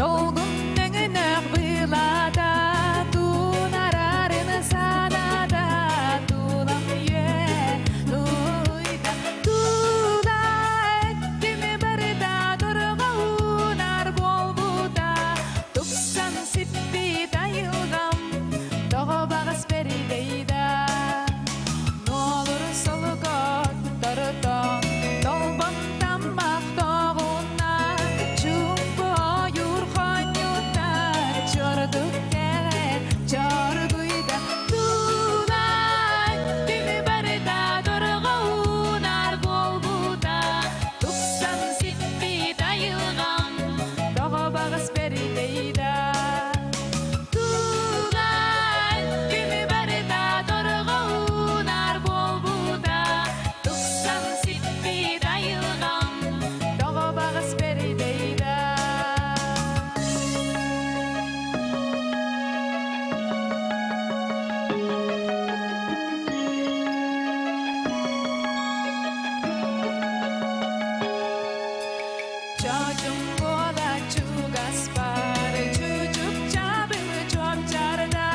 Долгун өҥөнөх былата Тунарарын саната Тулам үө туйда Тула өттүм барыта Торҕо уунар буолбута Тупсан сиппит айылҕам Тоҕо баҕас бэридэйда Нуолур солукот торутон Толбон таммах тоҕунна Чуумпу ойуур хонньута Чордук кэлэ чоргуйда Тулай түмү барыта Торҕо уунар буолбута Тупсан сиппит айылҕам Тоҕо баҕас бэридэйда Тулай түмү барыта Торҕо уунар буолбута Тупсан сиппит айылҕам Тоҕо баҕас бэридэйда Чочум буола чугаспар, чучук чабым чуопчарда,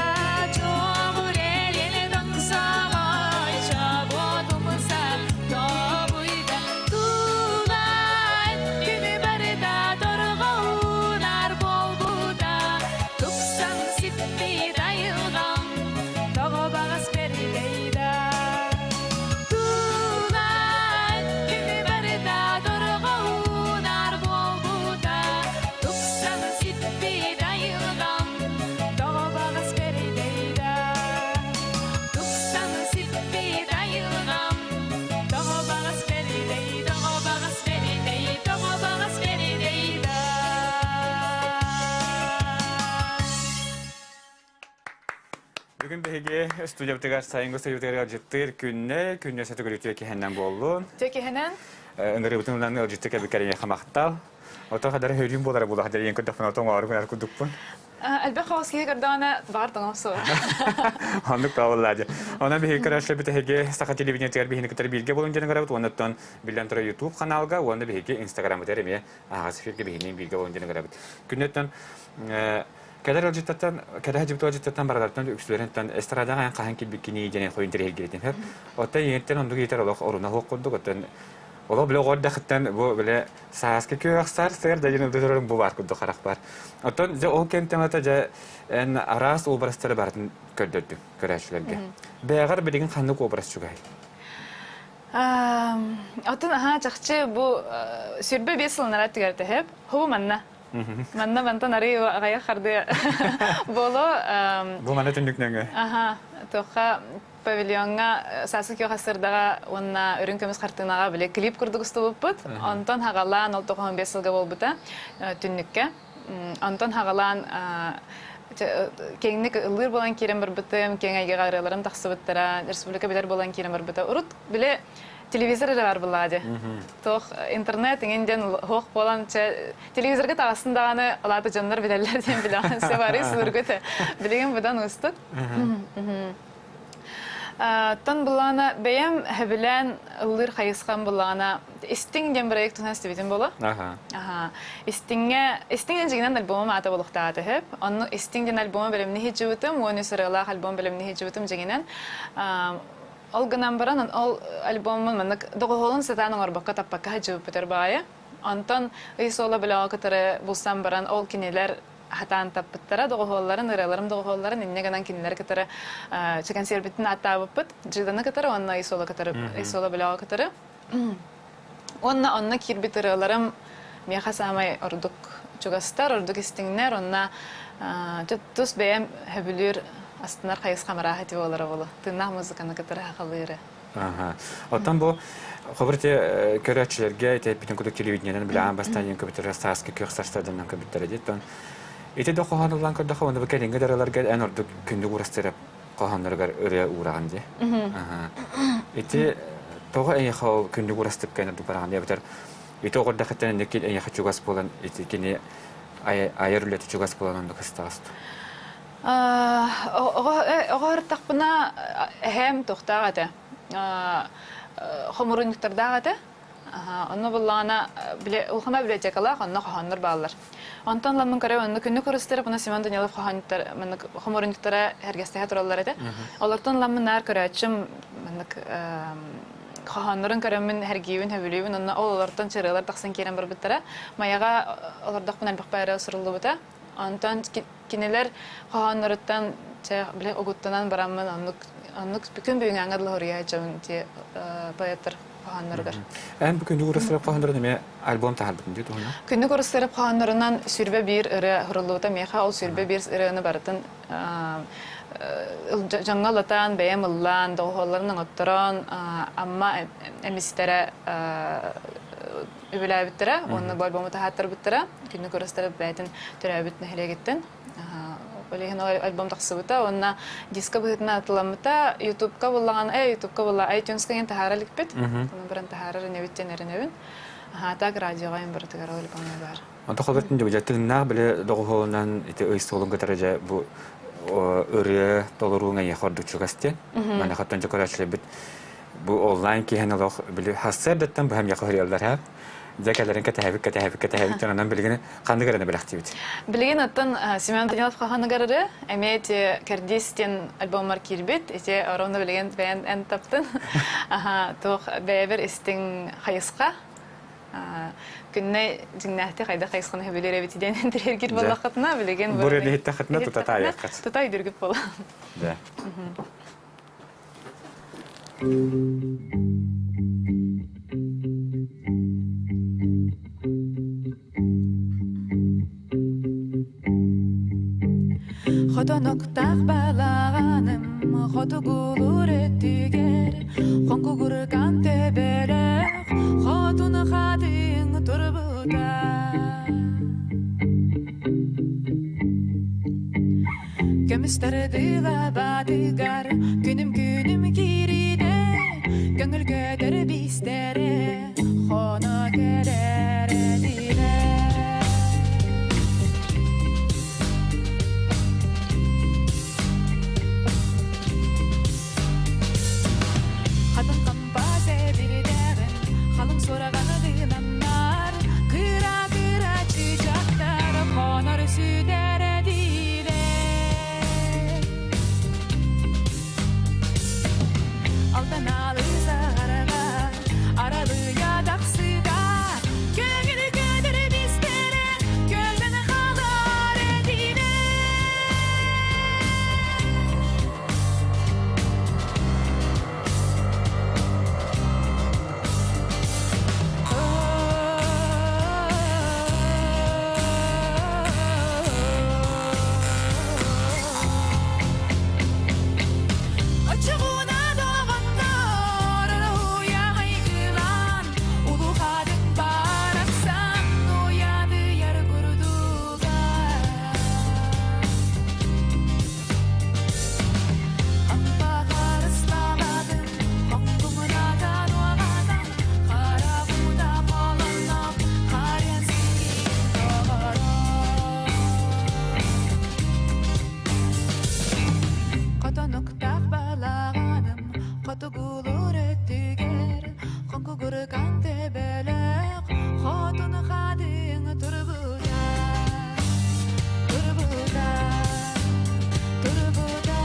чуомурелин тоҥсоҕой, чобуотумса тобуйда. Тулай күнү барыта торҕо уунар буолбута, тупсан сиппит айылҕам, тоҕо баҕас бэридэйда. Тулай күнү барыта торҕо уунар буолбута, тупсан сиппит айылҕам, тоҕо баҕас бэридэйда. Тупсан сиппит айылҕам, тоҕо баҕас бэридэй, тоҕо баҕас бэридэй, тоҕо баҕас бэридэй да. Бүгүн биһиги студиябытыгар сайыҥҥы студиябытыгар ыалдьыттыыр күннэ, күннэ сэтигүрү түөкиһэннэн буоллун. Түөкиһэнэн? Ыҥырыыбытын ылан ыалдьытты кэбиккэриҥэ хамахтал. Ото хадара хөрүүн буолара буолах дьэрийэн көрдөхпүн ото оҥоору гынар курдукпун. Элбэх хаос киһи көрдөҕүнэ баҕар тоҥом суоҕа. Оннук таабыллаа дьэ. Онон биһиги көрөөччүлэр бүтэһиги Саха телевидениетыгар биһини кытары бииргэ буолун диэн ыҥырабыт. Уоннаттан биллэн турар YouTube ханаалга уонна биһиги Инстаграммытыгар эмиэ аһаҕас эфиргэ биһини бииргэ буолун диэн ыҥырабыт. Күннэттэн Кэлэр ыалдьыттартан, кэлэ сылдьыбыт ыалдьыттартан барыларыттан үксүлэриттэн эстрадаҕа айан хаһан киирбиккиний диэн хойун интэриэһиргиэтим сөп. Оттон ийэттэн оннук иитэр олох оруна суох курдук. Оттон олох билэ оҕо эрдэхиттэн бу билэ сааскы күөх сарсыар да диэн ылдырырым бу баар курдук харах бар. Оттон дьэ ол кэмтэн ата дьэ эн араас образтары барытын көрдөрдүм көрөөччүлэргэ. Бэйэҕэр билигин ханнык образ чугаһый? Оттон аһаа чахчы бу 25 сылынара түгэртэһеп, хубу манна Манна мантан арыы аҕайах хардыы боло. Бу мана түннүк нөҥө. Аха, туохха павильоҥҥа сааскы күөх сырдаҕа уонна үрүҥ көмүс хартыынаҕа били клип курдук устубуппут. Онтон хагалаан ол 95 сылга буолбута түннүккэ. Онтон хагалаан киэҥник ыллыыр буолан киирэн барбытым, киэҥ эйгэҕэ ырыаларым тахсыбыттара, республика билэр буолан киирэн барбыта. Урут били телевизор эрэ баар буоллаҕа дии. Туох интернет иҥин диэн суох буолан чэ телевизорга таҕыстын даҕаны улаата дьоннор билэллэр диэн билэҕин все бары судургу этэ. Билигин быдан уустук. Тон буллаҕына бэйэм сөбүлээн ыллыыр хайысхам буллаҕына истиҥ диэн проект туһунан истибитим буолуо. Аха. Истиҥҥэ истиҥ диэн дьиҥинэн альбомум аата буолуохтаах этэ сөп. Онно истиҥ диэн альбому бэлэмнии сылдьыбытым, 13 ырыалаах альбом бэлэмнии сылдьыбытым дьиҥинэн. Ол гынан баран, ол альбоммун маннык доҕуһуолун сатаан оҥорбокко таппакка сылдьыбыппытар баҕайы. Онтон ый суола бөлөҕө кытары булсан баран, ол кинилэр хатаан таппыттара доҕуһуолларын, ырыаларым доҕуһуолларын инньэ гынан кинилэри кытары чэ кэнсиэрбитин ааттаабыппыт. Джиданы кытары уонна ый суола кытары, ый суола бөлөҕө кытары. Уонна онно киирбит ырыаларым миэхэ саамай ордук чугастар, ордук истиҥнэр, онно тус бэйэм сөбүлүүр астынар хайысхам арааһа ити буолара буолуо. Тыыннаах музыканы кытары сахалыыры. Аха. Оттон бу хобур ити көрөөччүлэргэ ити эппитин курдук телевидениенэн билэҕин бастаан диэн көбүттэрэ сааскы күөх сарсыарданан көбүттэрэ диэттэн ити да хоһоон ыллаан көрдөххө уонна бу кэлиҥҥи дараларга эн ордук күндү уурастыра хоһоонноругар ырыа уураҕын дии. Ити тоҕо эйиэхэ ол күндү уурастыкка эн ордук бараҕын эбэтэр ити оҕо эрдэхиттэн инники эйиэхэ чугас буолан ити кини айар үлэтэ чугас буолан оннук ыстаҕас Оҕо ырыттахпына эһээм туохтаах этэ хомуруунньуктардаах этэ. Онно буллаҕына улахан библиотекалаах, онно хоһооннор бааллар. Онтон ламмын көрө онно күннүк Уруустарап уонна Семен Данилов хоһоонньуттар маннык хомуурунньуктара эргэстэһэ тураллар этэ. Олортон ламмын наар көрөөччүм маннык хоһооннорун көрөммүн эргиибин, сөбүлүүбүн. Онно ол олортон чырыалар тахсан киирэн барбыттара. Майаҕа олордохпун элбэхпэ эрэ суруллубута. Онтон кинилэр хоһоонноруттан чэ били угуттанан бараммын оннук оннук күн бүгүҥҥэ дылы хоруйа сылдьабын ити поэттар хоһоонноругар. Эн бу күндү Урусарап хоһооннорун эмиэ альбом таһаарбытын дии туһунан? Күндү Урусарап хоһооннорунан 21 ырыа суруллубута миэхэ ол 21 ырыаны барытын дьоҥҥо ылатаан, бэйэм ыллаан, доҕуһуолларын оҥотторон, Амма эмистэрэ үбүлээбиттэрэ уонна бу альбому таһааттарбыттара. Күннүк Урустаров бэйэтин төрөөбүт нэһилиэгиттэн. Ол иһин ол альбом тахсыбыта уонна диско быһыытынан атыламмыта. Ютубка буллаҕын, Ютубка булла iTunes-ка диэн таһаара иликпит. Ону баран таһаарар инэбит диэн эрэнэбин. Аһаа, так радиоҕа им барытыгар ол альбомҥа баар. Онто холбор дьэ тыыннаах били доҕуһуолунан ити ый суолун кытары дьэ бу ырыа толорууҥ эйиэхэ ордук чугас диэн. Маныхаттан дьэ көрөөччүлэрбит бу онлайн киһин олох били сарсыардаттан быһам яха хөрүөллэр ха. Дьэ кэлэрин кэтэһэбит кэтэһэбит кэтэһэбит онон билигин ханнык эрэ бэлэхтиибит. Билигин оттон Семен Данилов хаһаныгар ырыа эмиэ ити Кэрдиис диэн альбоммар киирбит. Ити ровно билигин бэйэн эн таптын. Аха туох бэйэбэр истиҥ хайысха Күннэй дьиҥнээхтик хайдах хайысханы сөбүлүүр эбит диэн интэриэһиргиир буоллаххытына, билигин Бу иһиттэххитинэ тута таайыаххыт. Тута өйдүүргүт буолла. Да. Хотонуктаах балаҕаным хотугулуур өттүгэр хоҥкугуркан төбөлөөх хотун хатыҥ турбута. Көмүс тардыыла баатыгар күнүм-күнүм киириитэ көҥүл көтөр биистэрэ хоно кэлэр этилэр. Хатын хампа сэбирдэҕин халыҥ сураҕаны гынаннар кыра-кыра чыычаахтар хонор сүтэр этилэр. Алтан саһарга аралыйа тахсыга көҥүл көтөр бистэрэ көлбөн хаалар этилэр. Оччоҕуна доҕоттор уйа айгылаан, улухадык барахсан уйадыйар курдуга. Ампа харыстаабатын, хоҥкуҥунатан уоҕатан, хара кута холонноох харыан сикиин доҕоро. Хотонуктаах балаҕаным хотугулуур өттүгэр хоҥкугурукан төбөлөөх хотун хатыҥ турбута турбута турбута.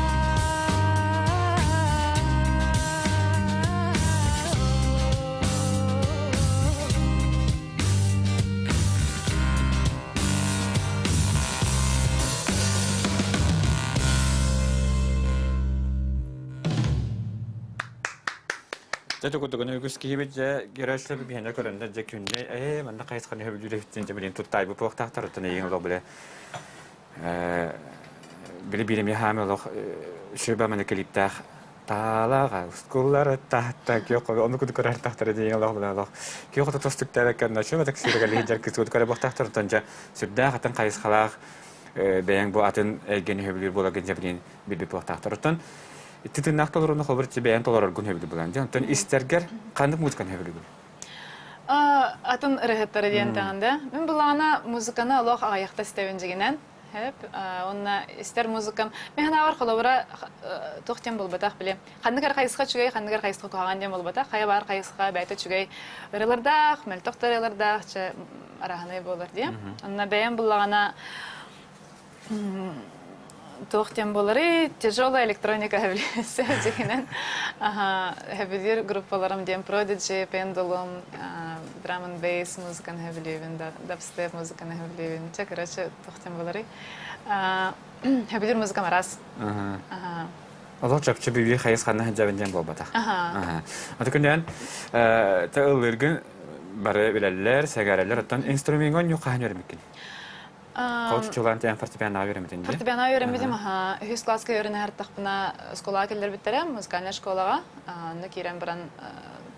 Дьэ тугутугун үгүс киһибит дьэ геройслар биһиэнэ көрөннөр дьэ күннэй ээ манна хайысханы сөбүлүүр эбиттин дьэ билин туттаайбыт буолуохтаахтар оттон эйигин олох биле били биир эмиэ хаами олох сүбэ маны клиптээх таалаҕа ускуллары таатта күөх ону куду көрөр тахтара диэн олох олох күөх ото тостуктара көннө чөмө таксига лиһидер кысуут көрө буохтаахтар оттон дьэ сүрдээх атын хайысхалаах бэйэҥ бу атын эйгэни сөбүлүүр буолагын дьэ билин билбит буолуохтаахтар оттон ити тыыннаах толорууну холобур бэйэҥ толороргун сөбүлүүр буолан дьэ онтон истэргэр ханнык музыканы сөбүлүүгүн? Атын ырыһыттары диэн таһында. Мин былаана музыканы олох аҕыйахта истэбин дьигинэн. Хөп. Уонна истэр музыкам. Мен ханаабар холобура туох диэн буолбатах били. Ханнык эрэ хайысха үчүгэй, ханнык эрэ хайысха куһаҕан диэн буолбатах. Хайа баар хайысха бэйэтэ үчүгэй ырыалардаах, мөлтөх да ырыалардаах, чэ арааһынай буолар диye. Онно бэйэм буллаҕына туох диэн буоларый, тяжелая электроника дьиһинэн хэбилиир группаларым диэн Prodigy, Pendulum, drum and bass музыканы хэбилиибин, дабстеп музыканы хэбилиибин. Чэ, короче, туох диэн буоларый. Хэбилиир музыкам араас. Олох чопчу бүлүү хайысханна сылдьабын диэн буолбатах. Аты күннээн тэ ыллыыргын бары билэллэр, сэгэрэллэр. Оттон инструмеҥҥа оонньуу хаһан үөрэммиккин? Коуч чулаан тиэн фортепианоҕа үөрэммитин дии? Фортепианоҕа үөрэммитим, аха. Үһүс класска үөрэнэ сырыттахпына оскуолаҕа киллэрбиттэрэ, музыкальнай школаҕа. Онно киирэн баран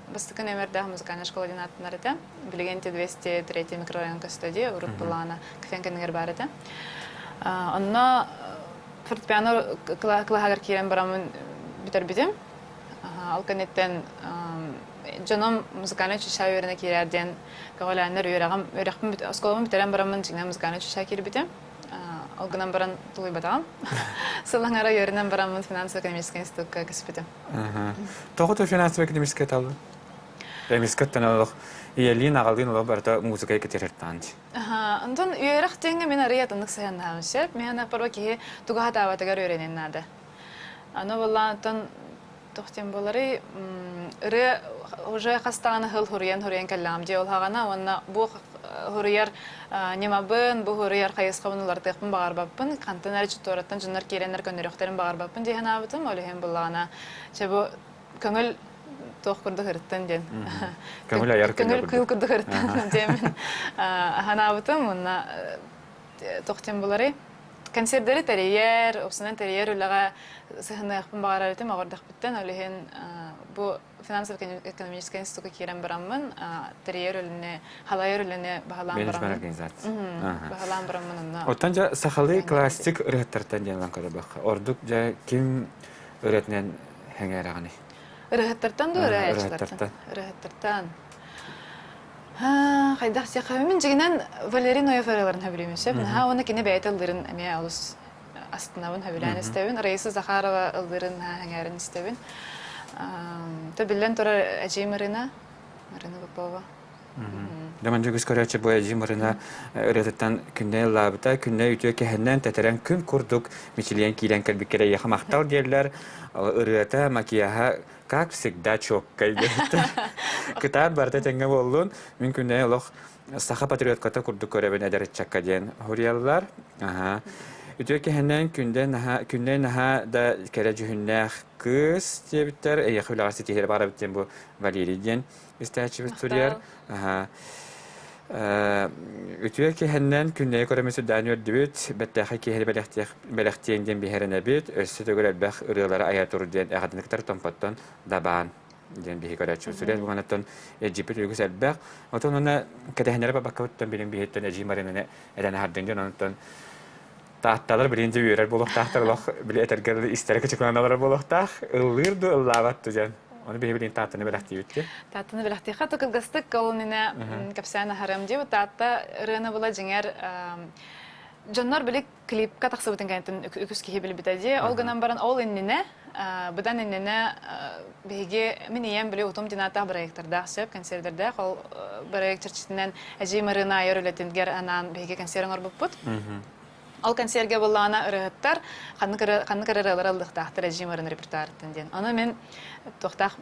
бастакы нүөмэрдээх музыкальная школа диэн ааттанар этэ. Билигин ити 203 микрорайон көстө дии, урут былаана кафен кэннигэр баар этэ. Онно фортепиано кылааһыгар киирэн бараммын бүтэрбитим. Ол кэнниттэн дьоном музыкальнай училищеҕа үөрэнэ киирээр диэн көҕүлээннэр үөрэҕим үөрэхпин оскуолабын бүтэрэн бараммын дьиҥинэн музыкальнай училищеҕа киирбитим. Ол гынан баран тулуйбатаҕым. Сыл аҥара үөрэнэн бараммын финансово-экономическай институкка көспүтүм. Тоҕо финансово-экономическай таллын? Эмискэ оттон олох ийэлиин аҕалыын олох барыта музыка кэтэһэртаан Онтон үөрэх диэҥҥэ мин арыый атыннык сыһыаннаһабын сөп. Мин порой киһи тугу сатаабатыгар үөрэнэн наада. Аны буоллаан оттон туох диэн буоларый, ырыа уже хас даҕаны сыл суруйан-суруйан кэллэҕим дии ол саҕана уонна бу суруйар ньымабын, бу суруйар хайысхабын уларытыахпын баҕарбаппын, хантан эрэ туораттан дьоннор киирэннэр көннөрүөхтэрин баҕарбаппын дии санаабытым. Ол иһин буоллаҕына, чэ бу көҥүл туох курдук ырыттын диэн. Көҥүл айар көҥүл кыыл курдук ырыттын диэмин санаабытым уонна туох диэн буларый концердэри тэрийэр, упсанан тэрийэр үлэҕэ сыһыныахпын баҕарар этим оҕордохпуттан ол иһин бу финансово-экономическай институкка киирэн бараммын тэрийэр үлэни, халайар үлэни баһылаан бараммын баһылаан бараммын онно Оттон дьэ сахалыы классик ырыһыттартан диэн ылан көрөбөххө ордук дьэ ким ырыатынан хэҥээрэҕиний? Ырыһыттартан дуу, ырыаһааччылартан? Ырыһыттартан. Хайдах диэххэ, мин дьиҥинэн Валерий Ноев ырыаларын сөбүлүүбүн сөп. Наһаа уонна кини бэйэтэ ыллыырын эмиэ олус астынабын, сөбүлээн истэбин. Раиса Захарова ыллыырын наһаа сэҥээрэн истэбин. То биллэн турар Эдьиий Марина, Марина Попова. Дьэ үгүс көрөөччү бу Эдьиий Марина ырыатыттан күннэй ыллаабыта, күннэй үтүө кэһэннэн тэтэрэн күн курдук мичилийэн киирэн кэлбиккэр эйиэхэ махтал диэллэр. Ырыата, макияһа как всегда чоккай диэбиттэр. Кытаат барыта тэҥҥэ буоллун. Мин күннэй олох саха патриотката курдук көрөбүн эдэр ыччакка диэн суруйаллар. Аха. Үтүө кэһэннэн күндэ наһаа күннэй наһаа да кэрэ дьүһүннээх кыыс диэбиттэр. Эйиэхэ үлэҕэ ситиһиилэр баҕарабыт диэн бу Валерий диэн истээччибит суруйар. Үтүө киһиннэн күннэйи көрөммүт сүрдээн үөрдүбүт, бэртээхэй киһини бэлэхтиэҥ диэн биһирэнэбит, өссө төгүл элбэх ырыалары айа тур диэн эҕэрдэни кытары Томпоттон Дабаан диэн биһи көрөөччүбүт суруйар. Буганаттан эдьииппит үгүс элбэх. Отон уонна кэтэһиннэрэ бабаккабыттан билин биһиттэн эдьиий Маринаны этэн аһардын диэн онтон таатталар билин дьэ үөрэр буолуохтаахтар олох били этэргэ истэрэ кычыкыланан олорор буолуохтаах ыллыыр ду ыллаабат ду диэн ону биһи билин тааттаны бэлэхтиибит ди Тааттаны бэлэхтиэххэ то кылгастык ол иннинэ кэпсээн аһарым дии Таатта ырыаны була дьиҥэр дьоннор били клипка тахсыбытын кэнниттэн үгүс киһи билбитэ дии ол гынан баран ол иннинэ быдан иннинэ биһиги мин ийэм били утум динаатаах проектордаах сөп консервердээх ол проект чэрчитинэн эдьиий Марина айар үлэтигэр анаан биһиги консерв оҥорбуппут Ол консервгэ буоллаҕына ырыаһыттар ханнык ханнык ырыалары ыллыахтаахтар эдьиий Марина репертуарыттан диэн. Ону мин туохтаах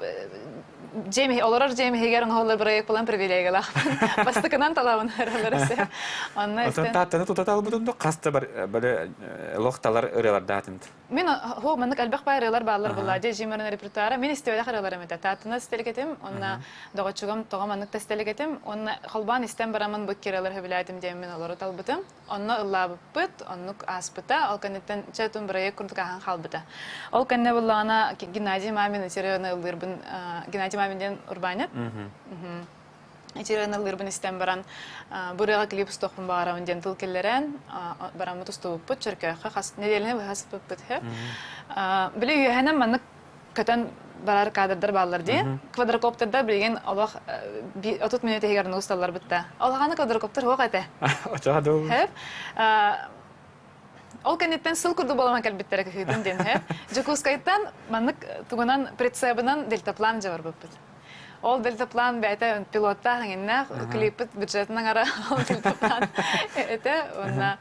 дьиэм олорор дьиэм иһигэр оҥоһуллар бырайыак буолан привилегиялаахпын. Бастакынан талабын ырыалары сөп. Онно истэн Тааттаны тута талбытын ду хас да бары лох талар ырыалардаатын. Мин хо маннык элбэх баай ырыалар бааллар буолла. Дьэ эдьиий Марина репертуара мин истибэтэх ырыаларым этэ. Тааттаны истэлик этим, уонна доҕоччугум тоҕо маннык да истэлик этим, уонна холбоон истэн бараммын бу ырыалары сөбүлээтим диэммин олору талбытым. Онно ыллаабыппыт, оннук ааспыта. Ол кэнниттэн чэ тун бырайыак курдук ааһан хаалбыта. Ол кэннэ буллаҕына Геннадий Мамин ити ыллыырбын Геннадий Мамин диэн урбаанньыт. Ити ырыаны ыллыырбын истэн баран бу ырыаҕа клип устуохпун баҕарабын диэн тыл киллэрэн бараммыт устубуппут Чөркөөххө хас нэдиэлэни быһа сыппыппыт үһү. Били үөһэнэн маннык көтөн барар кадрдар бааллар дии. Квадрокоптердар билигин олох 30 мүнүүтэ иһигэр усталлар бытта. Ол хааны квадрокоптер суох этэ. Очоҕо Хөп. Ол кэнниттэн сыл курдук буолан кэлбиттэрэ кыһыытын диэн иһэ. Дьокуускайтан маннык тугунан прицебынан дельтаплан дьэ барбыппыт. Ол дельтаплан бэйэтэ пилоттаах эҥиннээх клиппит бюджетын аҥара ол дельтаплан этэ. Уонна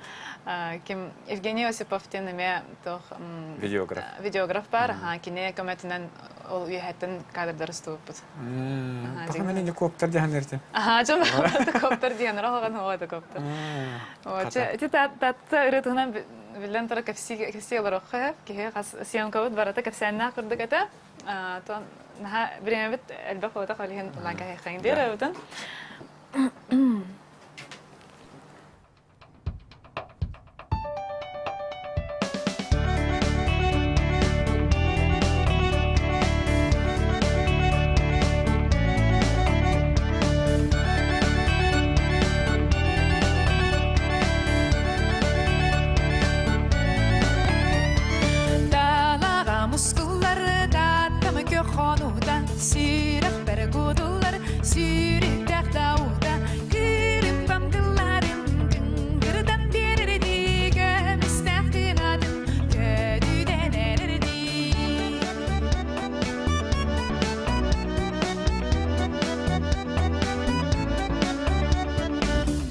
ким Евгений Осипов диэн эмиэ туох видеограф видеограф баар. Кини көмөтүнэн ол үөһэттэн кадрдары устубуппут. Тоҕо мен коптер диэн эртин. Аха, дьон коптер диэн роһоҕон хуота коптер. Ити татта ырытынан биллэн турар кэпсии олороххо киһи хас съемкабыт барыта кэпсээннээх курдук этэ. Тон наһаа бириэмэбит элбэх буолбатах ол иһин улаан кэһиэххэҥ диир эбитин. Далаҕа мускуллар дааттама көхонута сүрэхпэр кутуллар сүүрүктээх даута кырыппам тылларын кыҥкырытан биэрэрдии көмүстээх кынатын көтүтэн эрэрдии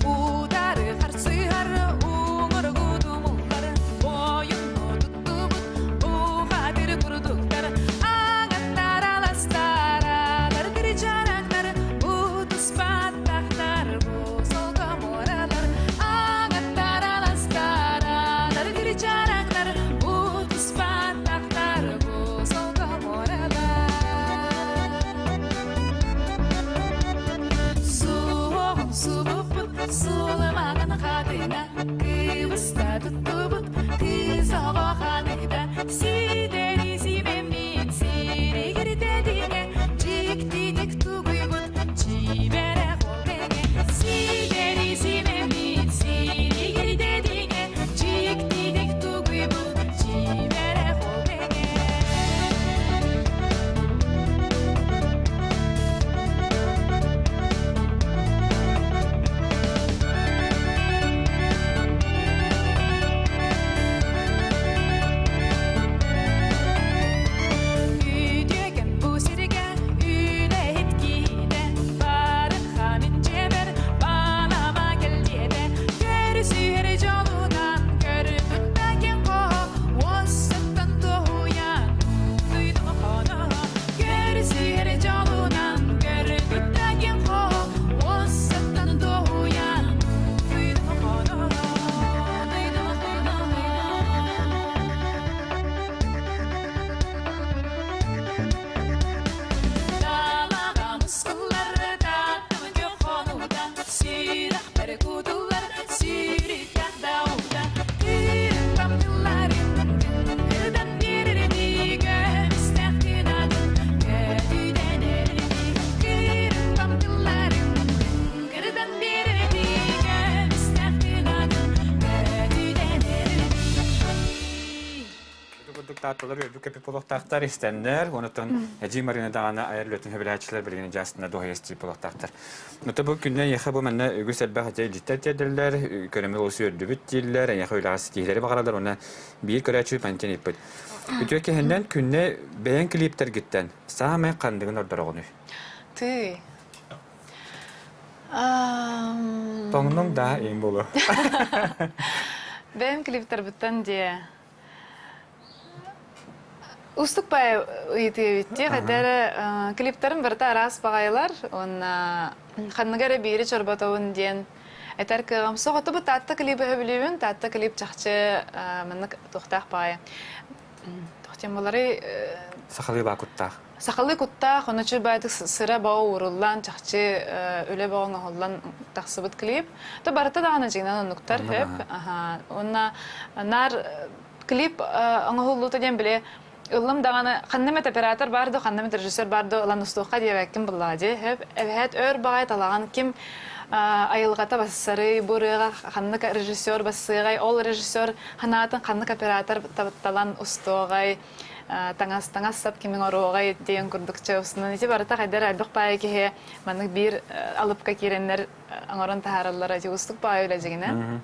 Утары харсыһар уҥуругу тумуллар Ойуну туттубут бухатыр курдуктар Аҥаттар аластар алар чараҥнар Утуспаттахтар бу солко муоралар Аҥаттар аластар алар чараҥнар Утуспаттахтар бу солко муоралар Суоҕум субуппут, суолумаҕын хатына, Кыбыста туттубут, кыыс оҕо ханыыта, Ситэри симэммит, сиригирдэтиҥэ, Дьиктитик тугуйбут, дьиибэрэ ол тэҥэ. Ситэри симэммит, сиригирдэтиҥэ, Дьиктитик тугуйбут, дьиибэрэ ол тэҥэ. Үтүөкэн бу сиргэ үлэһит киһитэ барын хамин дьиэбэр балама кэлдиэтэ көрүсүһэр дьолунан көрбүт ким хоһо уоссыттан туһуйан дуйдума хоноһо көрүсүһэр дьолунан көрбүт ким хоһо уоссыттан туһуйан дуйдума хоноһо дуйдума хоноһо. Далаҕа мускуллар, тааттым хонуута, сүрэхпэр кутуллар, сүүрүккэх даута, кыырыппам тылларын, кырдан биэрэрдии, көмүстээх кынатын, көтүтэн эрэрдии, кыырыппам тылларын, кырдан биэрэрдии, көмүстээх кынатын, көтүтэн эрэрдии. Ити курдук таатталар үөрбүт кэпи буолуохтаахтар истэннэр, онутан Эдьиий Марина даҕаны айар үлэтин сөбүлээччилэр билигин дьаастына дуоһуйа истиир буолуохтаахтар. Ото бу күннэ эйиэхэ бу манна үгүс элбэх ити илдьиттэр тиэрдэллэр, көрөмү олус үөрдүбүт дииллэр, эйиэхэ үлэҕэ ситиһиилэри баҕараллар уонна биир көрөөччү мантан ыйыппыт. Үтүө киһиннэн күннэ бэйэҥ клиптэргиттэн саамай ханныгын ордороҕунуй? Тыый. Тоҥнуҥ да иҥ буолуо. Бэйэм клиптэрбиттэн диэ Устук баай ыйытыы эбит дии. Хайда эрэ клиптэрим барыта араас баҕайылар уонна ханныга эрэ биири чорботобун диэн этэр кыаҕым суох. Ото бу Таатта клиби сөбүлүүбүн. Таатта клип чахчы маннык туохтаах баҕайы. Туох диэн буоларый? Сахалыы баа куттаах. Сахалыы куттаах, ону үчүгэй баайдык сыра бөҕө ууруллан, чахчы үлэ бөҕө оҥоһуллан тахсыбыт клип. То барыта даҕаны дьиҥинэн оннуктар сөп. Уонна наар клип оҥоһуллуута диэн били ыллым даҕаны ханна эмит оператор баар дуу, ханна эмит режиссер баар дуу ылан устуохха диэбэккин буллаҕа дии. Сөп. Эбэһээт өр баҕайы талаҕын ким айылҕата бассарый, бу ырыаҕа ханнык режиссер бассыаҕай, ол режиссер санаатын ханнык оператор талан устуоҕай, таҥас таҥас сап кимиҥ оруоҕай диэн курдук чаусунан ити барыта хайдар элбэх баайы киһи маннык биир алыпка киирэннэр оҥорон таһаараллара ити уустук баайы үлэ дьиҥинэ.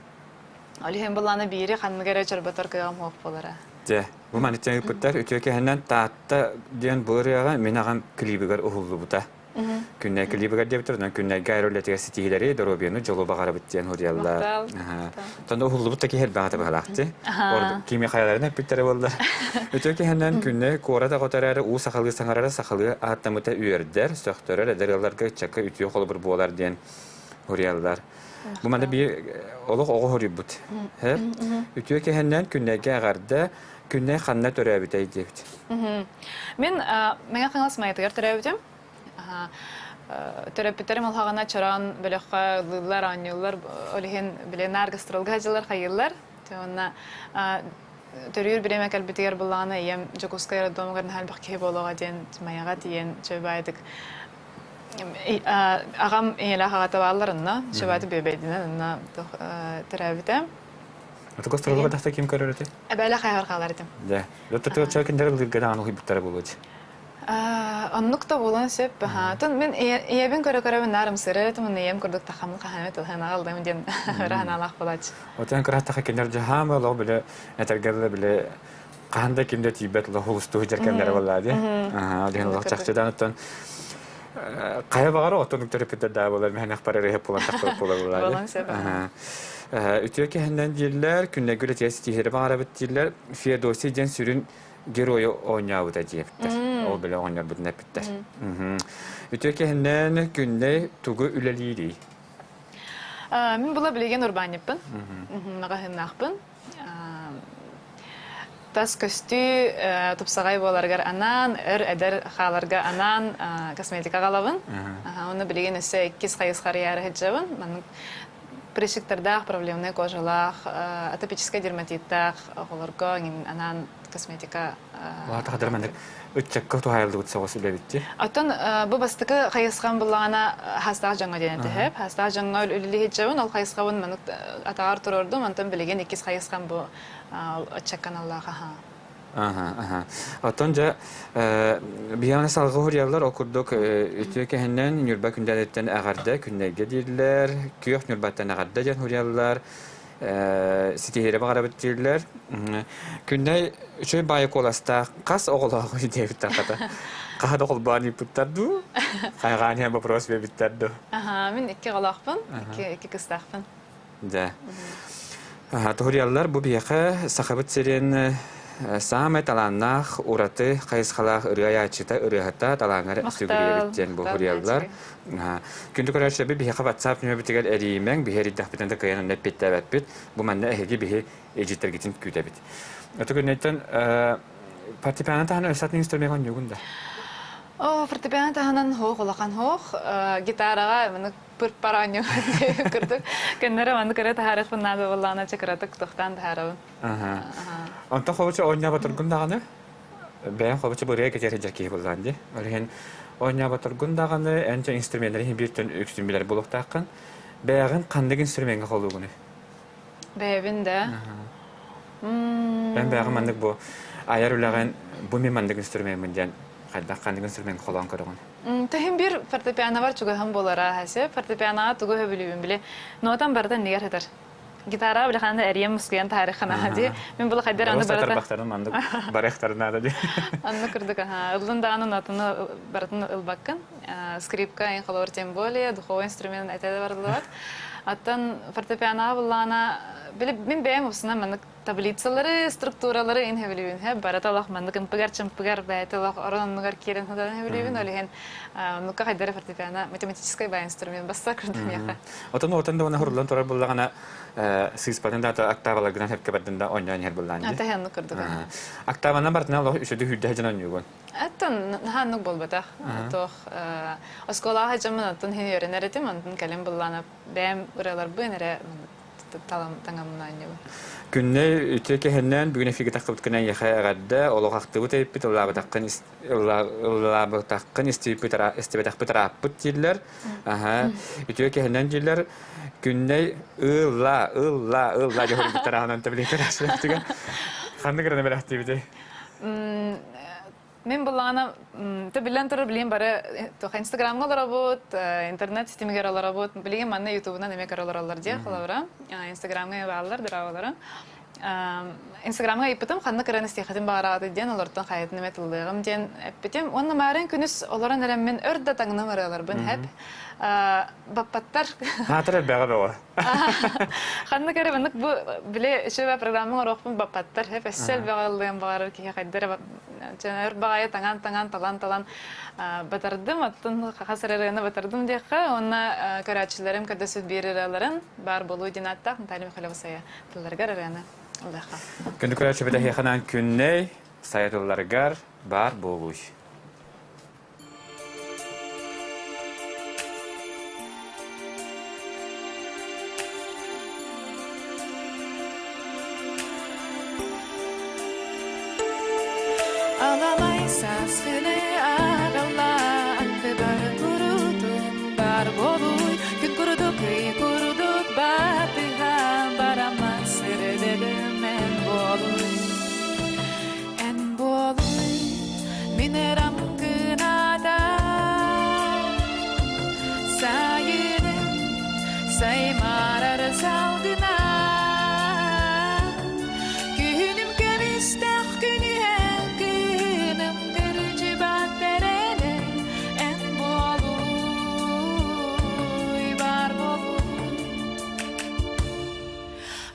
Ол иһин былаана биири ханнык эрэ чорботор кыаҕым суох буолара. Дьэ, бу маннык ыыппыттар үтүө кэһэннэн Таатта диэн бу ырыаҕа мин аҕам клибигэр уһуллубута. Күннэй клибигэр диэбиттэр, онон Күннэйгэ аэро үлэтигэр ситиһиилэри, доруобуйаны, дьолу баҕарабыт диэн суруйаллар. Тонда уһуллубут да киһи элбэҕэ быһалаахти. Кими хайаларын эппиттэрэ буолла. Үтүө кэһэннэн Күннэй куорат оҕото эрээри уу сахалыы саҥарара сахалыы ааттаммыта үөрдэр, сөхтөрөр, эдэр ыалларга ыччакка үтүө холобур буолар диэн суруйаллар. Бу манна биир олох оҕо хоруйбут. Үтүө кэһэннэн Күннэйгэ эҕэрдэ, Күннэй ханна төрөөбүтэй диэбит. Мин Мэҥэ Хаҥалас Майатыгар төрөөбүтүм. Төрөппүттэрим улаҕана чороон бөлөххө ыллыыллар, оонньууллар, ол иһин били наар гастролга сылдьаллар, хайыыллар. Уонна төрүүр бириэмэ кэлбитигэр буллаҕына ийэм Дьокуускай роддомугар наһаа элбэх киһи буолуоҕа диэн Майаҕа тиийэн чөбаайдык Аҕам ийэлээх аҕата бааллар онно, Шабаты бүөбэйдинэн онно төрөөбүтэ. Отугас турулуга тахса ким көрөр этэй? Эбээлэх хайаҕар хаалар этим. Дьэ, доттотугар чаа кинилэр ыллыырга даҕаны уһуйбуттара буолуо дии. Оннук да буолуон сөп. Тун мин ийэбин көрө-көрөбүн наар ымсыырар этим, онно ийэм курдук тахаммын хаһан эмэ тылһан аҕалдым диэн ыраһанаалаах буолааччы. Отон кырааттаха кинилэр дьаһаам олох биле этэргэ биле хаһан да ким да тиийбэт олох улустуу сылдьар кэмнэрэ буоллаа дии. Аха, диэн олох чахчыдан оттон хайа баҕара оттон төрөппүттэр даа буолар мэһэнэх барар иһэ буолан тахсыбыт буолар буолаа дии. Үтүө кэһиннэн дииллэр, күннэргэ үлэтигэр ситиһири баҕарабыт дииллэр. Феодосий диэн сүрүн геройу оонньообута диэбиттэр. Ол бile оҕонньорбутун эппиттэр. Үтүө кэһиннэн күннэй тугу үлэлиирий? Мин була билигин урбаанньыппын. Маҕаһыыннаахпын. Тас көстүү тупсаҕай буоларыгар анаан, өр эдэр хааларга анаан косметика аҕалабын. Уонна билигин өссө иккис хайысха арыйаары сылдьабын. Маннык прыщиктардаах, проблемнай кожалаах, атопическай дерматиттаах оҕолорго анаан косметика Лаата маннык ыччакка туһаайыллыбыт соҕус үлэбитти. Оттон бу бастакы хайысхам буллаҕына хастаах дьоҥҥо диэн этиһэп. Хастаах дьоҥҥо үлэлии сылдьабын, ол хайысхабын маннык атаҕар туруордум, онтон билигин иккис хайысхам бу ыччакка аналлаах аха. Аха, аха. Оттон дьэ биһиэхэ салгыы суруйаллар, ол курдук үтүө кэһиннэн Ньурба күндэлиттэн эҕэрдэ күннэргэ дииллэр, күөх Ньурбаттан эҕэрдэ диэн суруйаллар. ситиһиири баҕарабыт дииллэр. Күннэй үчүгэй баайы куоластаах хас оҕолоох диэбиттэр хата. Хаһа да холбоон ыыппыттар дуу? Хайҕаан иһэн вопрос биэрбиттэр дуу? Аха, мин икки оҕолоохпун, икки кыстаахпын. Дьэ. Туһуруйаллар бу биһиэхэ Сахабыт сирин саамай талааннаах, ураты хайысхалаах ырыа айааччыта, ырыаһыта талааҥҥар сүгүрүйэбит диэн бу суруйаллар. Күндү көрөөччүлэрбит биһиэхэ WhatsApp нөмербитигэр эрийимэҥ, биһи эрийдэхпитинэ да кыайан онно эппиэттээбэппит. Бу манна эһиги биһи эдьийтэргитин күүтэбит. Ото күннэйтэн фортепиано таһынан өссө атын инструмент оонньуугун да? О, фортепиано таһынан хоох улахан хоох. Гитараҕа маны пыр-пар оонньуу курдук. Көннөрү маннык эрэ таһаарыахпын наада буоллаҕына чакыратык тохтоон таһаарабын. Онтон хобуча оонньооботоргун даҕаны бэйэм хобуча бырыа кэтэр сылдьар киһи буоллаҕын дии. Ол иһин оонньооботоргун даҕаны эн дьэ инструменнары иһин бииртэн үксүн билэр буолуохтааххын. Бэйэҕин ханнык инструмеҥҥа холуугунуй? Бэйэбин да. Эн бэйэҕин маннык бу айар үлэҕин бу мин маннык инструмеммын диэн хайдах ханнык инструмент холоон көрөҕүн? Төһүн биир фортепианобар чугаһым буолара сөп. Фортепианоҕа тугу сөбүлүүбүн били нотам барыта иннигэр сытар. Гитара билэханна эрийэн мускуйан таарыххана дии. Мин була хайдар аны барыта. Тарбахтарын маннык барыахтарын наада дии. Анны курдук аха. Ыллын даҕаны нотаны барытын ылбаккын. Скрипка эн холобур тем более духовой инструмент этэ да барыллыбат. Оттон фортепианоҕа буллаҕына били мин бэйэм упсунан маннык таблицалары, структуралары ин хөбүлүүбүн хэ барыта олох маннык ымпыгар-чымпыгар бэйэтэ олох орон оннугар киирэн сытан хөбүлүүбүн ол иһин оннукка хайдары фортепиано математическай бай инструмент басса курдук миэхэ. Отон отон да хуруллан турар буллаҕына сыыспатын да октаваларгынан сөпкө бардын да оонньоон иһэр буллаан дии. Атаһаннык курдук. Октаванан бартына олох үсөдү хүрдэ дьон оонньуугун. Оттон наһааннык буолбатах. Туох оскуолаҕа дьоммун оттон хин үөрэнэр этим, онтон кэлин буллаана бэйэм ырыаларбын эрэ таҥаммын оонньуубун. Күннэй үтүө кэһэннээн бүгүн эфиргэ тахсыбыт күнэ эйиэхэ эҕэрдэ, олох ахтыбыт эбиппит, ыллаабатаххын ыллаабатаххын истибэтэхпит ырааппыт дииллэр. Аха, үтүө кэһэннээн дииллэр. Күннэй ылла, ылла, ылла дьоһурбуттар аһынан тэбилиэтэр. Ханнык гына бэлэхтиибитий? Мин буллаҕына, те биллэн турар, билигин бары туох Инстаграмҥа олоробут, интернет ситимигэр олоробут. Билигин манна Ютубунан эмиэ көрө олороллор дии, холобура. Инстаграмҥа бааллар, дорооболорун. Инстаграмҥа ыйыппытым, ханна кыран истиэххитин баҕараҕытый диэн, олортон хайатын эмэ тыллыаҕым диэн эппитим. Уонна маарыын күнүс олорон эрэммин өр да таҥнам ырыаларбын хэп. Баппаттар. Аатыр элбэҕэ бөҕө. Ханнык эрэ маннык бу били үчүгэй программаҥ оруохпун баппаттар хэп өссө элбэҕи ыллыам баҕарар киһи хайдара өр баҕайы таҥан-таҥан талан-талан батардым оттон хас эрэ ырыаны батардым диэххэ уонна көрөөччүлэрим көрдөспүт биир ырыаларын баар буолуу диэн ааттаах Наталья Михайлова Сайа тылларыгар ырыаны ыллыахха. Күндү көрөөччүбүт эһиэхэ күннэй Сайа тылларыгар баар буолууй. Аламай сааскыны аҕалла аттыбар курутун бар буолуй күн курдук ый курдук батыһа бараммат сырдыгым эн буолуй Эн буолуй мин эрам кыната Сайыным саймаарар салгына Күһүнүм көмүстээх күнүһэ кыһыным кырдьыбат эрэлэ Эн буолуй бар буолуй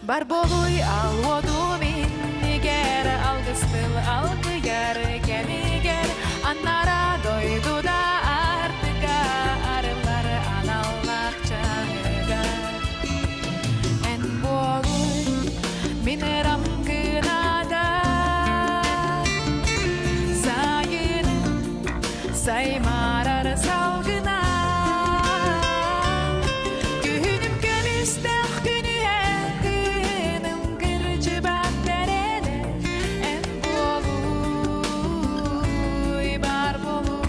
Бар буолуй алуодум иннигэр алгыстыл алгыйар кэмигэр аннара дойдуда артыга арыллар аналлаах чаһыгар Эн буолуй мин ырам кыната сайыным Саймаарар салгына Күһүнүм көмүстээх күнүһэ Кыыным кырдьыбат бэрэнэ Эн буолуй, бар буолуй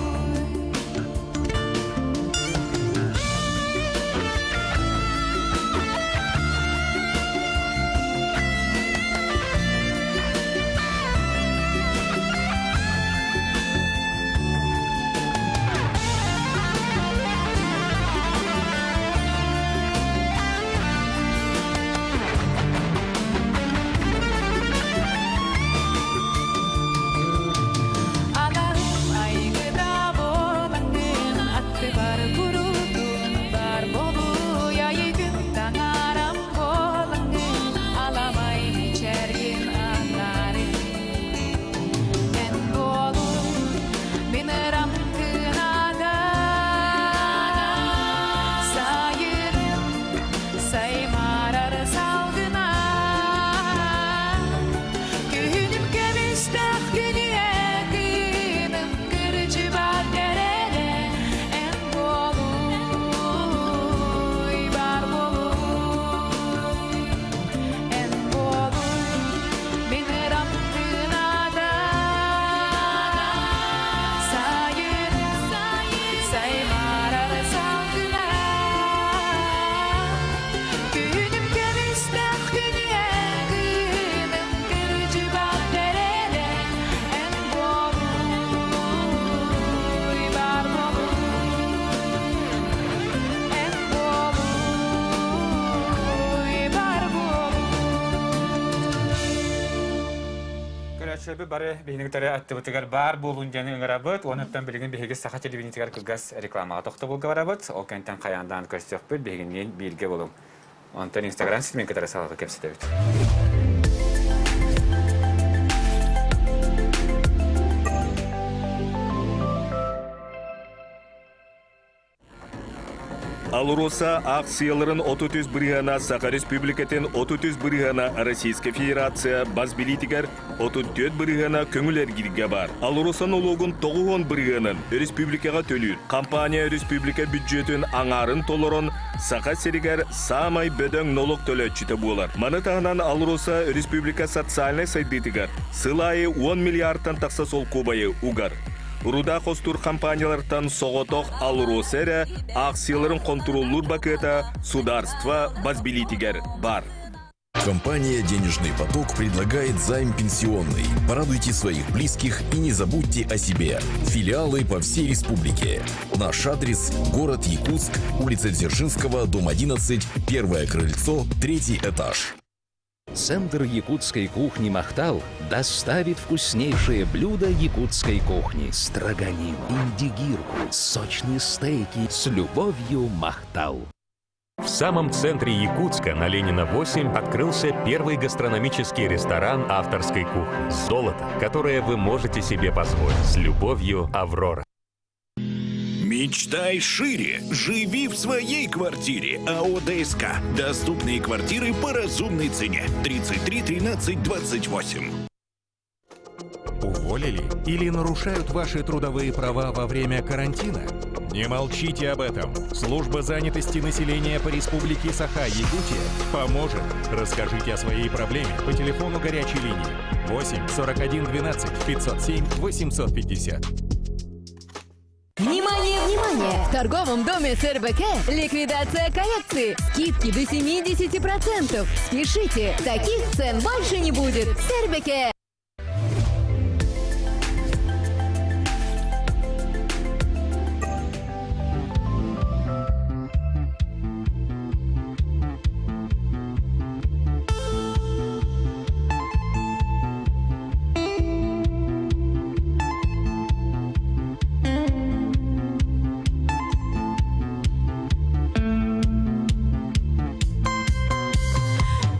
Анаһым айгыда буолаҥҥын аттыбар курутун бар буолуй айгын таҥарам буолаҥҥын аламай мичээргин аннарын Эн буолуй мин ырам кыната сайыным саймаарар салгына Күһүнүм көмүстээх күнүһэ кыыным кырдьыбат эрэлэ эн буолуй бар буолуй эн буолуй мин ырам кыната сайын саймаарар салгына Күнүм көмүстээх күнүһэ кыыным кырдьыбат эрэлэ эн буолуй бар буолуй эн буолуй бар буолуй Көрөөччүлэрбит бары биһиги аттыбытыгар баар буолун диэн ыҥырабыт. Онуттан билигин биһиги саха телевидениетигэр кылгас рекламаҕа тохтобулга барабыт. Ол кэнтэн хайаандаан көрсүөхпүт, биһигинниин бииргэ булуҥ. Онтон Инстаграм ситимин кытары салгыы кэпсэтэбит. АЛРОСА аахсыйаларын 33 бырыһыана Саха Республикатын 33 бырыһыана Российскай Федерация бас билиитигэр 34 бырыһыана көҥүл эргииргэ баар. АЛРОСА нолуогун 90 бырыһыанын республикаҕа төлүүр. Компания республика бүддьүөтүн аҥаарын толорон Саха сиригэр саамай бөдөҥ нолуок төлөөччүтэ буолар. Маны таһынан АЛРОСА республика социальнай сайдыытыгар сыл аайы 10 миллиардтан тахса солкуобайы угар. Руда хостуур компаниялартан соҕотох АЛРОСА эрэ аахсыйаларын хонтуруоллуур бакыата судаарство бас билиитигэр баар. Компания «Денежный поток» предлагает займ пенсионный. Порадуйте своих близких и не забудьте о себе. Филиалы по всей республике. Наш адрес – город Якутск, улица Дзержинского, дом 11, первое крыльцо, третий этаж. Центр якутской кухни «Махтал» доставит вкуснейшие блюда якутской кухни. Строганину, индигирку, сочные стейки. С любовью «Махтал». В самом центре Якутска на Ленина 8 открылся первый гастрономический ресторан авторской кухни «Золото», которое вы можете себе позволить. С любовью, Аврора. Мечтай шире. Живи в своей квартире. АО ДСК. Доступные квартиры по разумной цене. 33 13 28. Уволили или нарушают ваши трудовые права во время карантина? Не молчите об этом. Служба занятости населения по Республике Саха-Якутия поможет. Расскажите о своей проблеме по телефону горячей линии 8 41 12 507 850. Внимание, внимание! В торговом доме СРБК ликвидация коллекции. Скидки до 70%. Спешите, таких цен больше не будет. СРБК!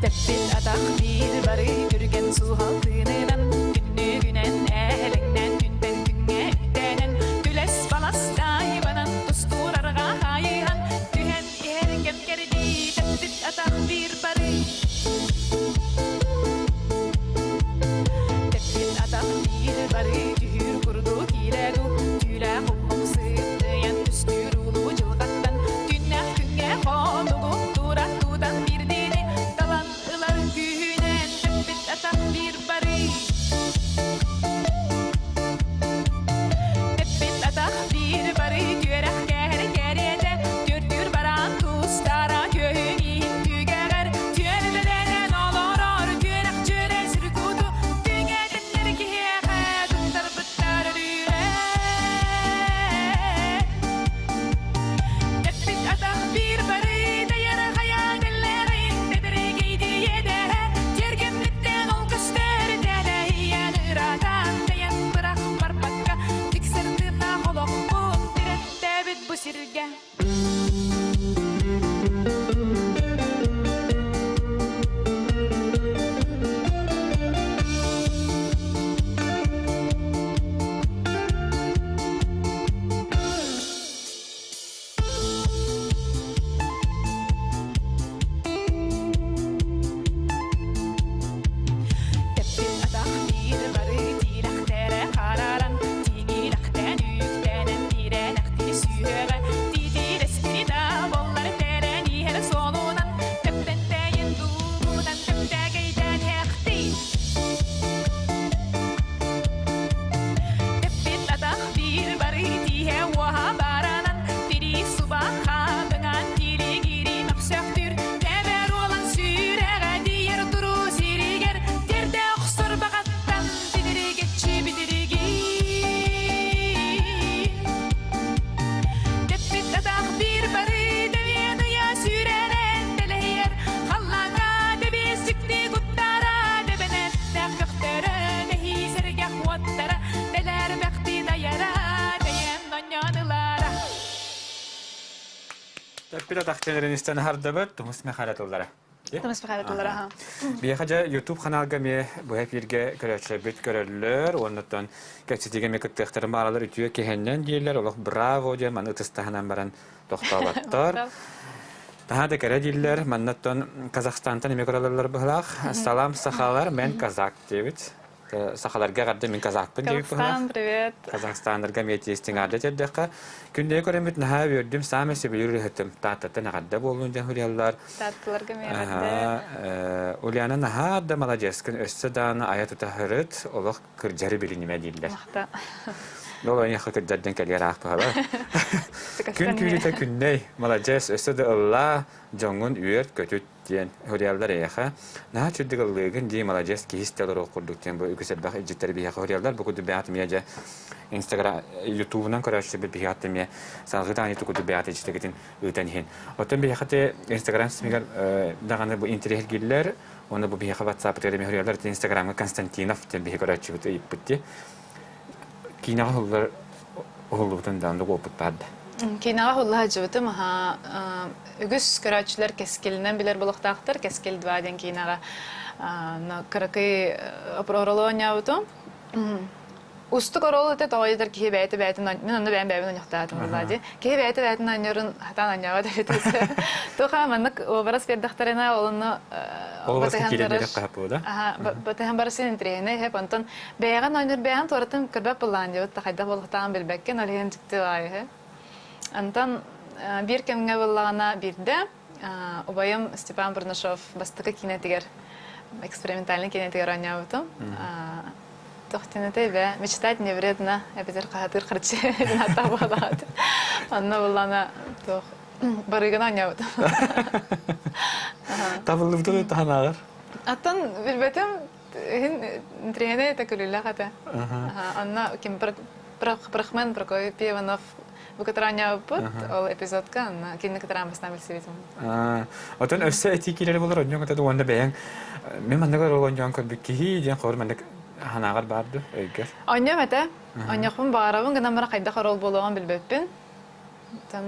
Тэппит атах биир бары түргэн суһал тыынынан түннүгүнэн ээлэҥнээн күнтэн күҥҥэ үктэнэн түлэс балас таайбанан тустуурарга хайыһан түһэн иһэр кэм кэрдии тэппит атах биир бары Тэппит атах биир бары түһүүр курдук киирэ дуу түүлээх уллуҥ сыыптыйан түстүүр улуу дьылҕаттан түннэх күҥҥэ хонугун тура тутан биирдиини талан ылар күүһүнэн тэппит атах биир бары Тэппит атах биир бары түөрэх кээһэр кэриэтэ түөртүүр бараан тустара түөһүн иһин түгэҕэр түөрэлэрэн олорор түөрэх дьүөрэ сүргуту түҥэтиннэр киһиэхэ туттарбыттар өрүүрэ Тэппит атах биир бары дайар хайа тэллэҕин тэтэригийдиэдэһэ тиэргэммиттэн ол көстөр тэлэһийэн ыраатан тэйэн бырах барбакка тиксэр тыыннаах олохпун тирэттэбит бу сиргэ Тэппит атах биир бары тиилэхтэрэ харааран, тиҥилэхтэн үктэнэн тиирэнэхтии сүһүөҕэ, тиитиилэстии да буоллар тэрэн иһэр суолунан, тэптэн тэйин дуугунан тэптэгэйдээн иһэхтии. Тэппит атах биир бары тииһэ уоһа баранан, тирии суба хаабыҥан тииригири мөхсөхтүүр, тэбэр уолан сүрэҕэ тиийэр туруу сиригэр, тиэрдэ охсор баҕаттан титиригиччи битиригиин. Тэппит атах биир бары тэбиэн ыйа сүүрэрэн тэлэһийэр, халлааҥҥа тэбиэсчикти куттара тэбэнэттээх көхтөрө тэһии сэргэх уоттара тэлээрбэхти дайара тэйэн онньоон ылара. Тэппит атах тенерин истэн хардабыт тумус мехара тыллара. Тумус мехара тыллара ха. Биэхэ дьэ YouTube ханаалга эмиэ быһа эфиргэ көрөөччүлэрбит көрөллөр уоннаттан кэпсэтиигэ эмиэ кыттыахтарын бааралар үтүө киһэннэн дииллэр олох браво диэн маны ытыстаһынан баран тохтооботтор. Наһаа да кэрэ дииллэр маннаттан Казахстантан эмиэ көрөллөр быһылаах. Салам сахалар, мен казак диэбит. Сахаларга эҕэрдэ мин казакпын диэбит Казахстан, привет. Казахстаннарга эмиэ тиэстиҥаарды тердеххэ. Күндэйи көрөммүт наһаа үөрдүм, саамай сөбүлүүр ыһытым. Тааттаттан эҕэрдэ буоллун диэн суруйаллар. Таатталарга эмиэ эҕэрдэ. Ульяна наһаа да маладьыаскын өссө даҕаны айа тута сырыт, олох кырдьары билинимэ дииллэр. Махта. Ол эйиэхэ кырдьардын кэлиэр аахпаһаба. Күн күүрүтэ күннэй, маладьыас, өссө да ыллаа, дьоҥҥун үөрт, көтүт диэн суруйаллар эйиэхэ. Наһаа үчүгдүк ыллыыгын дии, маладьыас, киһи истэ олоруох курдук диэн бу үгүс элбэх илдьиттэри биһиэхэ суруйаллар. Бу курдук бэйэҕит эмиэ дьэ Инстаграм, Ютубунан көрөөччүлэрбит биһиэхэ эмиэ салгыы даҕаны ити курдук бэйэҕит илдьитэгитин ыытан иһин. Оттон биһиэхэ те Инстаграм ситимигэр даҕаны бу интэриэһиргииллэр, уонна бу биһиэхэ WhatsApp-ытыгар эмиэ суруйаллар. Инстаграмҥа Константинов диэн биһи көрөөччүбүт ыйыппыт дии. Киинэҕэ уһуллар уһуллубутун да оннук опыт баар да. Киинэҕэ уһулла сылдьыбытым аһаа үгүс көрөөччүлэр Кэскилинэн билэр буолуохтаахтар. Кэскил 2 диэн киинэҕэ кыракый оруолу оонньообутум. Устук оруол этэ тоҕо диэтэр киһи бэйэтэ бэйэтин мин онно бэйэм бэйэбин оонньохтоотум буоллаа дии. Киһи бэйэтэ бэйэтин оонньуурун сатаан оонньообот эбит Туох эмэ маннык уобарас биэрдэхтэринэ ол онно Уобараска киирэн биэриэх хаһаппыт да? Батыһан барысын интэриэһинэй иһэп онтон Бэйэҕин оонньуур бэйэҕин туоратын көрбөт буоллаҕын диэбит да хайдах буолуохтааҕын билбэккин, ол иһин дьикти баҕайы. Онтон биир кэмҥэ буоллаҕына биирдэ убайым Степан Бурнашов бастакы киинэтигэр экспериментальнай киинэтигэр оонньообутум. Туох диэн этэй бээ мечтать не вредно эбэтэр хаһатыыр харчы диэн буолаҕат. Онно буоллаҕына туох барыгын оонньообутум. Табыллыбытын таһанааҕар. Аттан билбэтим Иһин это күлүлэх этэ. Онно ким Прохмен Прокопий Иванов бу кытараанньаабыппыт ол эпизодка онно кинини кытараан бастаан билсибитим. Отон өссө этии киирэр болор онньоҥ этэ уонна бэйэҥ мен маннык рол оонньоон көрбүт киһи диэн хор маннык ханаҕар баар ду өйгөр. Онньом этэ. Онньохпун баҕарабын гынан баран хайдах рол буолуоҕун билбэппин. Там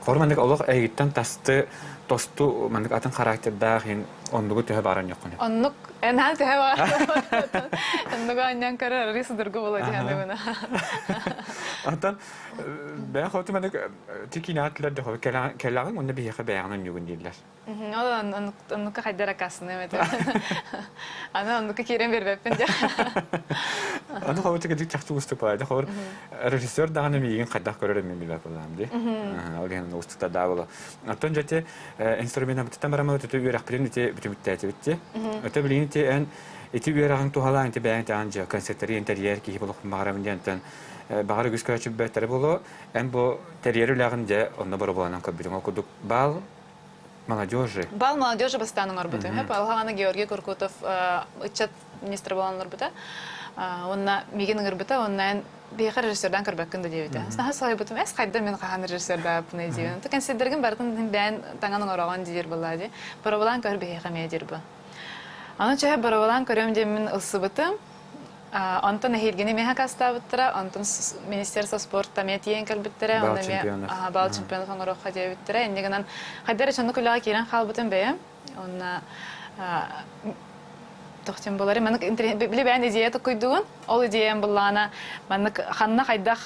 Хор маннык олох эйигиттэн тасты тосту маннык атын характердаах иһин оннугу төһө бааран ньоххуну. Оннук энhaan төһө баар. Оннугу анньан көрөр арыы судургу буолуо диһэн Антон бэйэн хоту маннык тикинаат да кэлэҕиҥ уонна биһиэхэ бэйэҕин онньугун дииллэр. Ол оннукка хайдар аккаастаныам этэ. Аны оннукка киирэн биэрбэппин дьэ. Аны хобу тикидик чахчы уустук баайда хобур режиссер даҕаны миигин хайдах көрөр эмин билбэт буолаам дии. Ол иһин уустуктар даа буолу. Оттон дьэ инструментабытыттан бараммыт ити үөрэхпитин ити бүтүмүттээтибит дии. Өтө билигин ити эн ити үөрэҕиҥ туһалаан ити бэйэҥ таҕан дьэ концерттары интерьер киһи болохпун баҕарабын диэнтэн баҕар үгүс көрөөччү буолуо. Эн бу тэрийэр үлэҕин дьэ онно боробуланан көрбүтүҥ ол курдук баал Молодежи. Бал молодежи бастаан оҥорбутум. Алҕаҕана Георгий Куркутов ыччат министрэ буолан олорбута. Уонна миигин ыҥырбыта, уонна эн биһиэхэ режиссердаан көрбөккүн да диэбитэ. Наһаа соһуйбутум, эс хайда мин хаһан режиссердааппыный диибин. Онто кэнсиэрдэргин барытын бэйэн таҥан оҥороҕун диир буоллаа дии. Боробулаан көр биһиэхэ эмиэ диир бу. Аны чөһө боробулаан көрүөм диэммин ылсыбытым. Онтон эһиилгини эмиэ хакастаабыттара, онтон Министерство спорта эмиэ тиийэн кэлбиттэрэ, Бал чемпионов. Бал чемпионов оҥоруохха диэбиттэрэ. Инньэ гынан хайдах эрэ соннук үлэҕэ киирэн хаалбытым бэйэм. Уонна тохтун буолар маннык били бэйэн идея токуйдугун. Ол идеям буллаҕына маннык ханна хайдах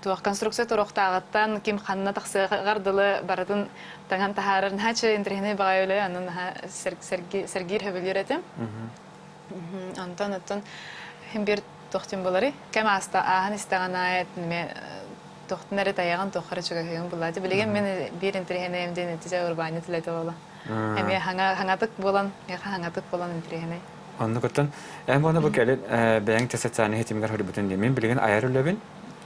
туох конструкция туруохтааҕыттан ким ханна тахсыаҕар дылы барытын таҥан таһаарар наһаа үчүгэй интэриэһинэй баҕайы үлэ онон наһаа сэргиир сөбүлүүр этим. Онтон оттон иһин биир туох буоларый? Кэм ааста ааһан истэҕин аайы эмиэ туохтан эрэ тайаҕын, туохха эрэ чугаһыыгын буллааччы. Билигин мин биир интэриэһинэйим диэн итичэ урбаанньыт үлэтэ буолла. Эмиэ хаҥатык буолан, миэхэ хаҥатык буолан интэриэһинэй. Оннукуттан эн буона бу кэлин бэйэҥ социальнай ситимигэр хоруйбутун диэн мин билигин айар үлэбин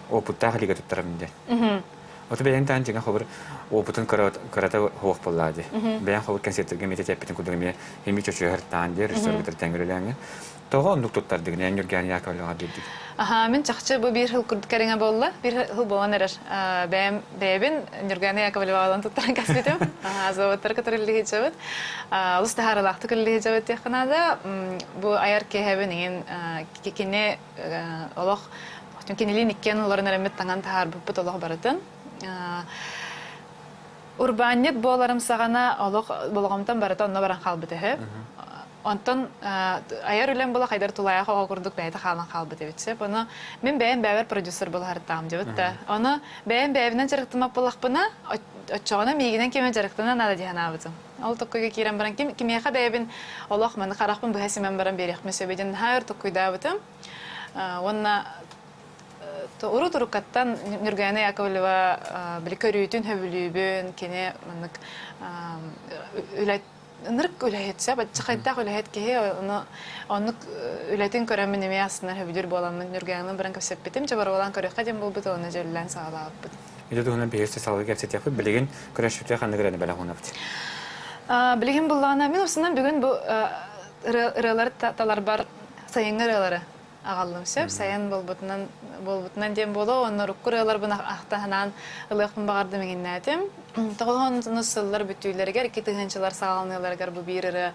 опыттаах илиигэ туттарабын диэн. Оту бэйэҥ таан дьиҥэ хобур опытын кырата хуох буоллаа дии. Бэйэҥ хобур концертэргэ эмиэ тэппитин курдук эмиэ эмиэ чочуйар таан диэ режиссер тэҥ үлэлээҥҥин. Тоҕо оннук туттардыгын эн Ньургиан Яковлева диирдик? Аха, мин чахчы бу биир сыл курдук кэриҥэ буолла. Биир сыл буолан эрэр. Бэйэм бэйэбин Ньургиана Яковлеваҕа туттаран кэспитим. Заводтары кытары үлэлиһиджабыт. Олус таһаарыылаахтык үлэлиһиджабыт диэххэ наада. Бу айар киэһэбин иҥин кини олох кинилиин иккиэн олорон эрэммит таҥан таһаарбыппыт олох барытын. Урбаанньыт буоларым саҕана олох болҕомтом барыта онно баран хаалбыт үһү. Онтон айар үлэм була хайдар тулаайах оҕо курдук бэйэтэ хаалан хаалбыт эбит сөп. Ону мин бэйэм бэйэбэр продюсер буолаһарыттаҕым дьыбыт да. Ону бэйэм бэйэбинэн дьарыктаммат буоллахпына, оччоҕуна миигинэн ким эмэ дьарыктана наада дии санаабытым. Ол токкуйга киирэн баран ким кимиэхэ бэйэбин олох маны харахпын быһа симэн баран биэриэхпин сөбүй диэн наһаа өр токкуйдаабытым. Уонна урут уруккаттан Ньургаяна Яковлева били көрүүтүн сөбүлүүбүн, кини маннык үлэ Ынырык үлэһит сөп, аччыхайдаах үлэһит киһи ону оннук үлэтин көрөммүн эмиэ астынар сөбүлүүр буоламмын Ньургуйаанын баран кэпсэппитим, чабарвалаан көрүөххэ диэн буолбут уонна дьөллөөн саҕалаабыппыт. Ити туһунан биһиги салгыы кэпсэтиэхпит. Билигин көрөшпүтэ ханнык ырыаны бэлэх уунабыт? Билигин буллаҕына мин устунан бүгүн бу ырыалары таларбар сайыҥҥы ырыалары аҕаллым сөп. Сайын буолбутунан буолбутунан диэн буолуо уонна урукку ырыаларбын ахтаһынаан ылыахпын баҕардым иҥиннээтим. Тоҕус сыллар бүтүүлэригэр, 2000-лар саҕаланыыларыгар бу биир ырыа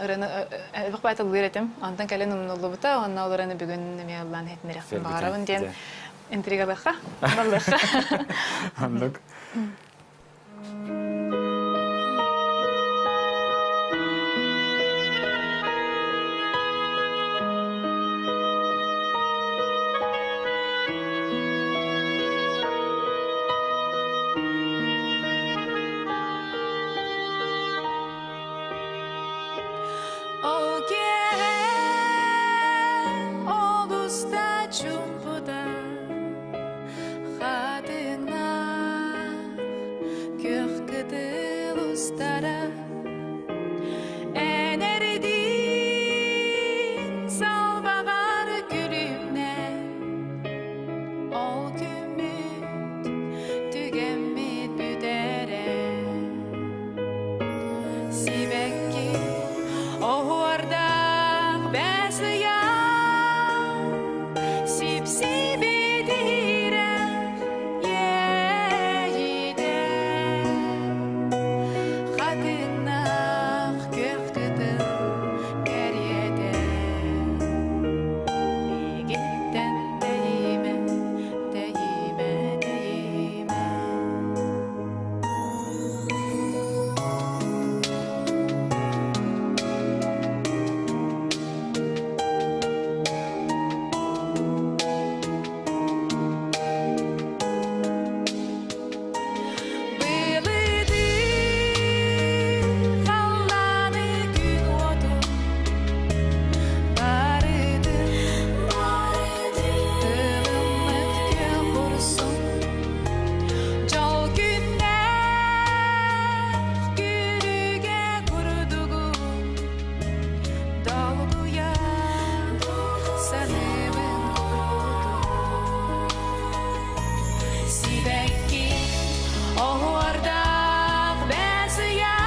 ырыаны элбэх баай ыллыыр этим. Онтон кэлин умнуллубута уонна ол ырыаны бүгүн эмиэ ыллаан иһитиннэриэхпин баҕарабын диэн интригалыахха, баллыахха. Оннук. Ол киэһэ олус да чуумпута хатыҥнаах күөх кытыл устара эн эрдиин салбаҕар күлүмнэн ол күммүт түгэммит бүтэрэ сибэкки оһуордаах бэс ыйа сипсибит иһирэх иэйиитэ хатыҥнаах күөх кытыл кэриэтэ миигиттэн тэйимэ тэйимэ тэйимэ. Былытыы халлааны күн уотун барытын ылыммыт күөх курсун дьол күннээх күрүгэ курдугу долгуйа саныыбын курутун сибэкки оһуордаах бэс ыйа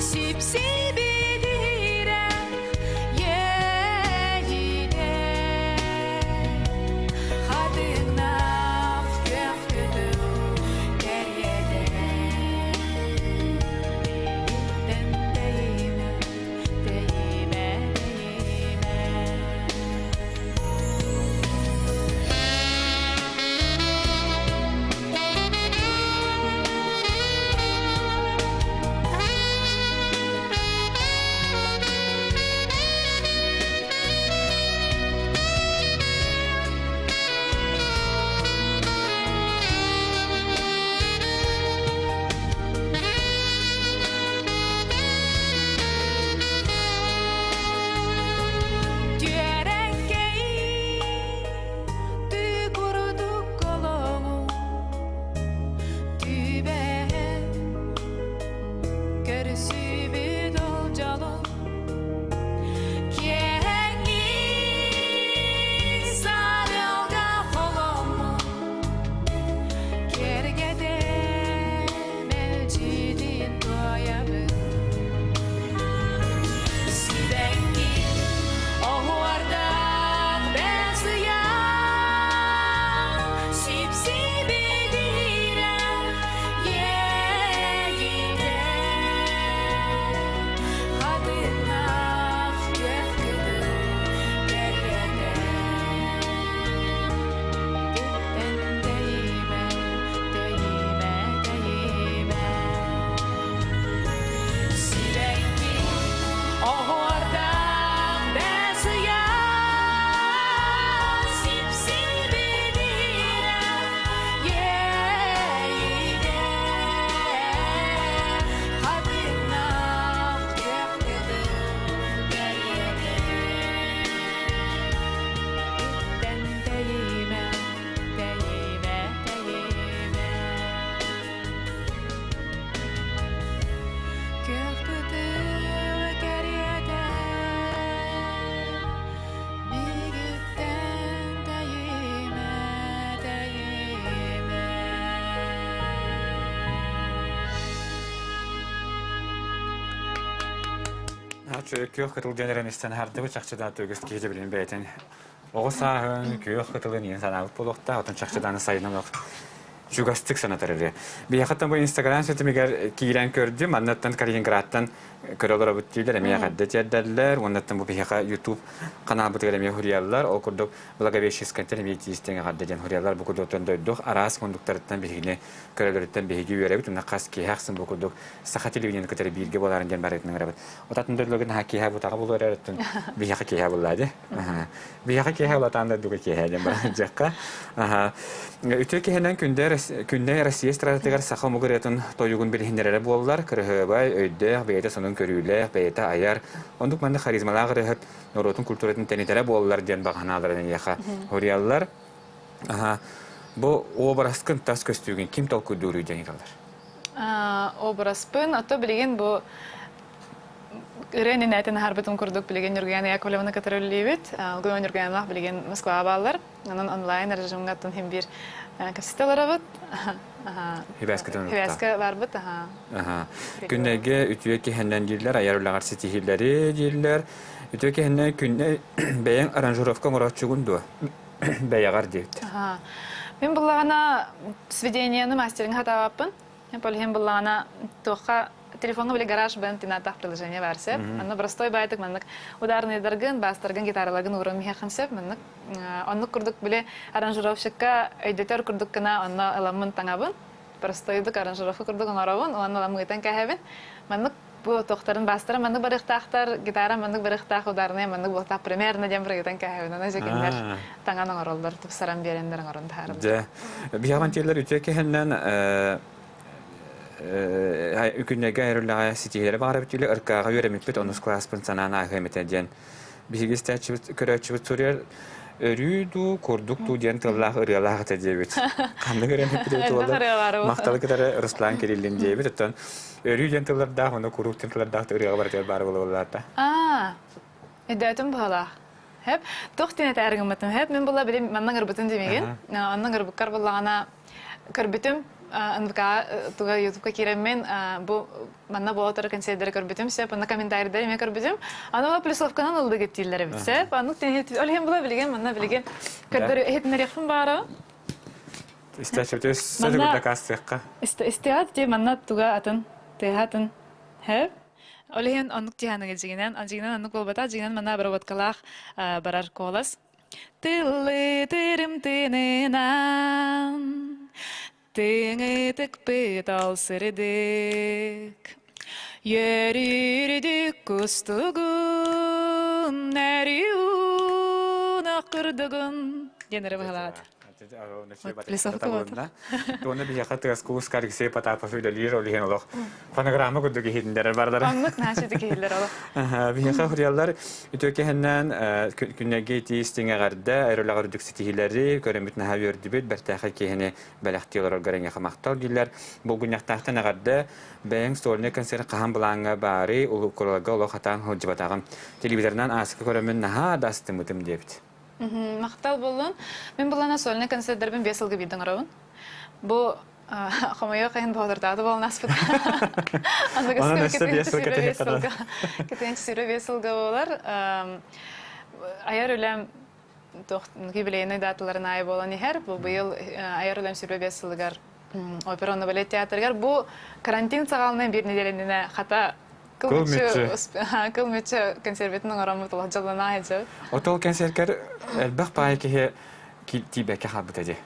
сипсибит иһирэх иэйиитэ хатыҥнаах күөх кытыл кэриэтэ Миигиттэн тэйимэ, тэйимэ, тэйимэ. Күөх кытыл диэн эрэн истэн аһардыбыт чахчыдан үгүс киһи билин бэйэтин оҕо сааһын күөх кытылын иэн санаабыт буолуохтаах отон чахчыдааны сайынан чугастык санатар эрэ. Биһиэхэттэн бу Инстаграм ситимигэр киирэн көрдүм. Маннаттан Калининградтан көрө олоробут дииллэр, эмиэ эҕэрдэ тиэрдэллэр. Уоннаттан бу биһиэхэ YouTube каналбытыгар эмиэ суруйаллар. Ол курдук Благовещенскайтан эмиэ тиистэн эҕэрдэ диэн суруйаллар. Бу курдук дойду араас муннуктарыттан биһигини көрөлөрүттэн биһиги үөрэбит. Уонна хас киэһэ ахсын бу курдук саха телевидениетын кытары бииргэ буоларын диэн барытын ыҥырабыт. Отатын дойдуларга наһаа киэһэ бутаҕа булуор эрэ биһиэхэ киэһэ буллаа дии. Биһиэхэ киэһэ улатаан дойдуга киэһэ диэн баран дьахха. Үтүө киһинэн күндэ Россия эстрадатыгар саха омук ырыатын тойугун билиһиннэрэрэ буоллар, кырыһыабай, өйдөөх, бэйэтэ сонун көрүүлээх, бэйэтэ айар, оннук маннык харизмалаах ырыаһыт норуотун культуратын тэнитэрэ буоллар диэн баҕа санааларын эйиэхэ хоруйаллар. Бу образкын тас көстүүгүн ким толкуйдууруй диэн ыйыталлар. Образпын, ото билигин бу ырыа иннинээтин аһарбытым курдук билигин Ньургуяна Яковлевна кытары үлэлиибит. Алгы Ньургуяналаах билигин Москваҕа бааллар. Онон онлайн режимҥа оттон син биир кэпсэтэ олоробут. Хибээскэ барбыт. Күннэйгэ үтүө киһинэн дииллэр, айар үлэҕэр ситиһиилэри дииллэр. Үтүө киһинэн күннэй бэйэҥ аранжировка оҥорооччугун дуо? Бэйэҕэр диэбит. Мин буллаҕына сведенияны мастеринг хатаабаппын. Ол иһин буллаҕына туохха телефоҥҥа били гараж бэнд тинатах приложение баар сөп. Онно простой баайтык маннык ударныйдаргын, бастаргын, гитараларгын ууран иһиэххин сөп. Маннык оннук курдук били аранжировщикка өйдөтөр курдук гына онно ыламмын таҥабын. Простойдук аранжировка курдук оҥоробун уонна ыламмытан кэһэбин. Маннык бу туохтарын бастара маннык барыахтаахтар, гитара маннык барыахтаах, ударная маннык буолтаах примерно диэн бырыгытан кэһэбин. Аны дьэ таҥан оҥороллор, тупсаран биэрэннэр оҥорон таһаараллар. Дьэ, биһиэхэ тиэллэр үтүө киһиннэн күннэргэ айар ситиһиилэри баҕарабыт үлэ ыркааҕа үөрэммиппит онус кылааспын санаан ааһыам этэ диэн биһиги истээччибит көрөөччүбүт суруйар өрүү дуу курдук дуу диэн тыллаах ырыалаах этэ диэбит ханнык ырыа туолар махталы кытары Руслан Кириллин диэбит оттон өрүү диэн тыллардаах уонна куруук диэн тыллардаах ырыаҕа барытыгар баар буолаллаата аа өйдөөтүм быһалаах Хэп туох диэн этээр гыммытым хэп мин була били манна ырбытым димигин онно ырбыккар буллаҕына көрбүтүм НВК туга ютубка киирэммин бу манна буола турар концердары көрбүтүм сөп онно комментарийдары эмиэ көрбүтүм аны ол плюсовканан ылдыгыт дииллэр эбит сөп оннук ол иһин була билигин манна билигин көрдөр иһитиннэриэхпин баара Истээччибит сөтүгүр дакаастыахха. Истиат дии манна туга атын тыаһа атын хэп Ол иһин оннук тиһаныгы дьигинэн, дьигинэн оннук буолбата, дьигинэн манна обработкалаах барар куолас. Тыллы тырым тыынынан, тыҥытыкпыт ол сырдык. Йөрүрдүк кустугун, өрүү кырдыгын диэн эрэ быһалаат. Туона биһиэхэ тыас кууска Алексей Потапов үлэлиир, ол иһин олох фонограмма курдук иһитиннэрэр бардара. Оннук наачыты киһилэр олох. Биһиэхэ хуруйаллар үтүө киһиннэн күннэргэ итии истиҥ эҕэрдэ, эрэлэҕэр үрдүк ситиһиилэри, көрөммүт наһаа үөрдүбүт, бэртээхэй киһини бэлэхтии олороргор эйиэхэ махтал дииллэр. Булгунньахтаахтан эҕэрдэ, бэйэҥ сольный концерт хаһан былааҥҥа баарый, улууккураларга олох хатаан сылдьыбатаҕым. Телевизорынан ааска көрөммүн наһаа да астыммытым диэбит. Махтал буоллун. Мин булана сольный концертдарбын 5 сылга биирдэ оҥоробун. Бу хомойуох иһин боһотурдааты буолан ааспыт. Онон өссө 5 сылга тэһиэххэ Кэтэн 25 сылга буолар. Айар үлэм туох юбилейный даталарын аайы буолан иһэр. Бу быйыл айар үлэм 25 сылыгар опера уонна балет театрыгар бу карантин саҕаланан биир нэдиэлэнинэ хата Кыл мүччү. Кыл мүччү консерветін оҥороммут олох дьоллоно сылдьабыт. Отол кэнсиэркэр элбэх баай киһи тиийбэккэ хаалбыта дии.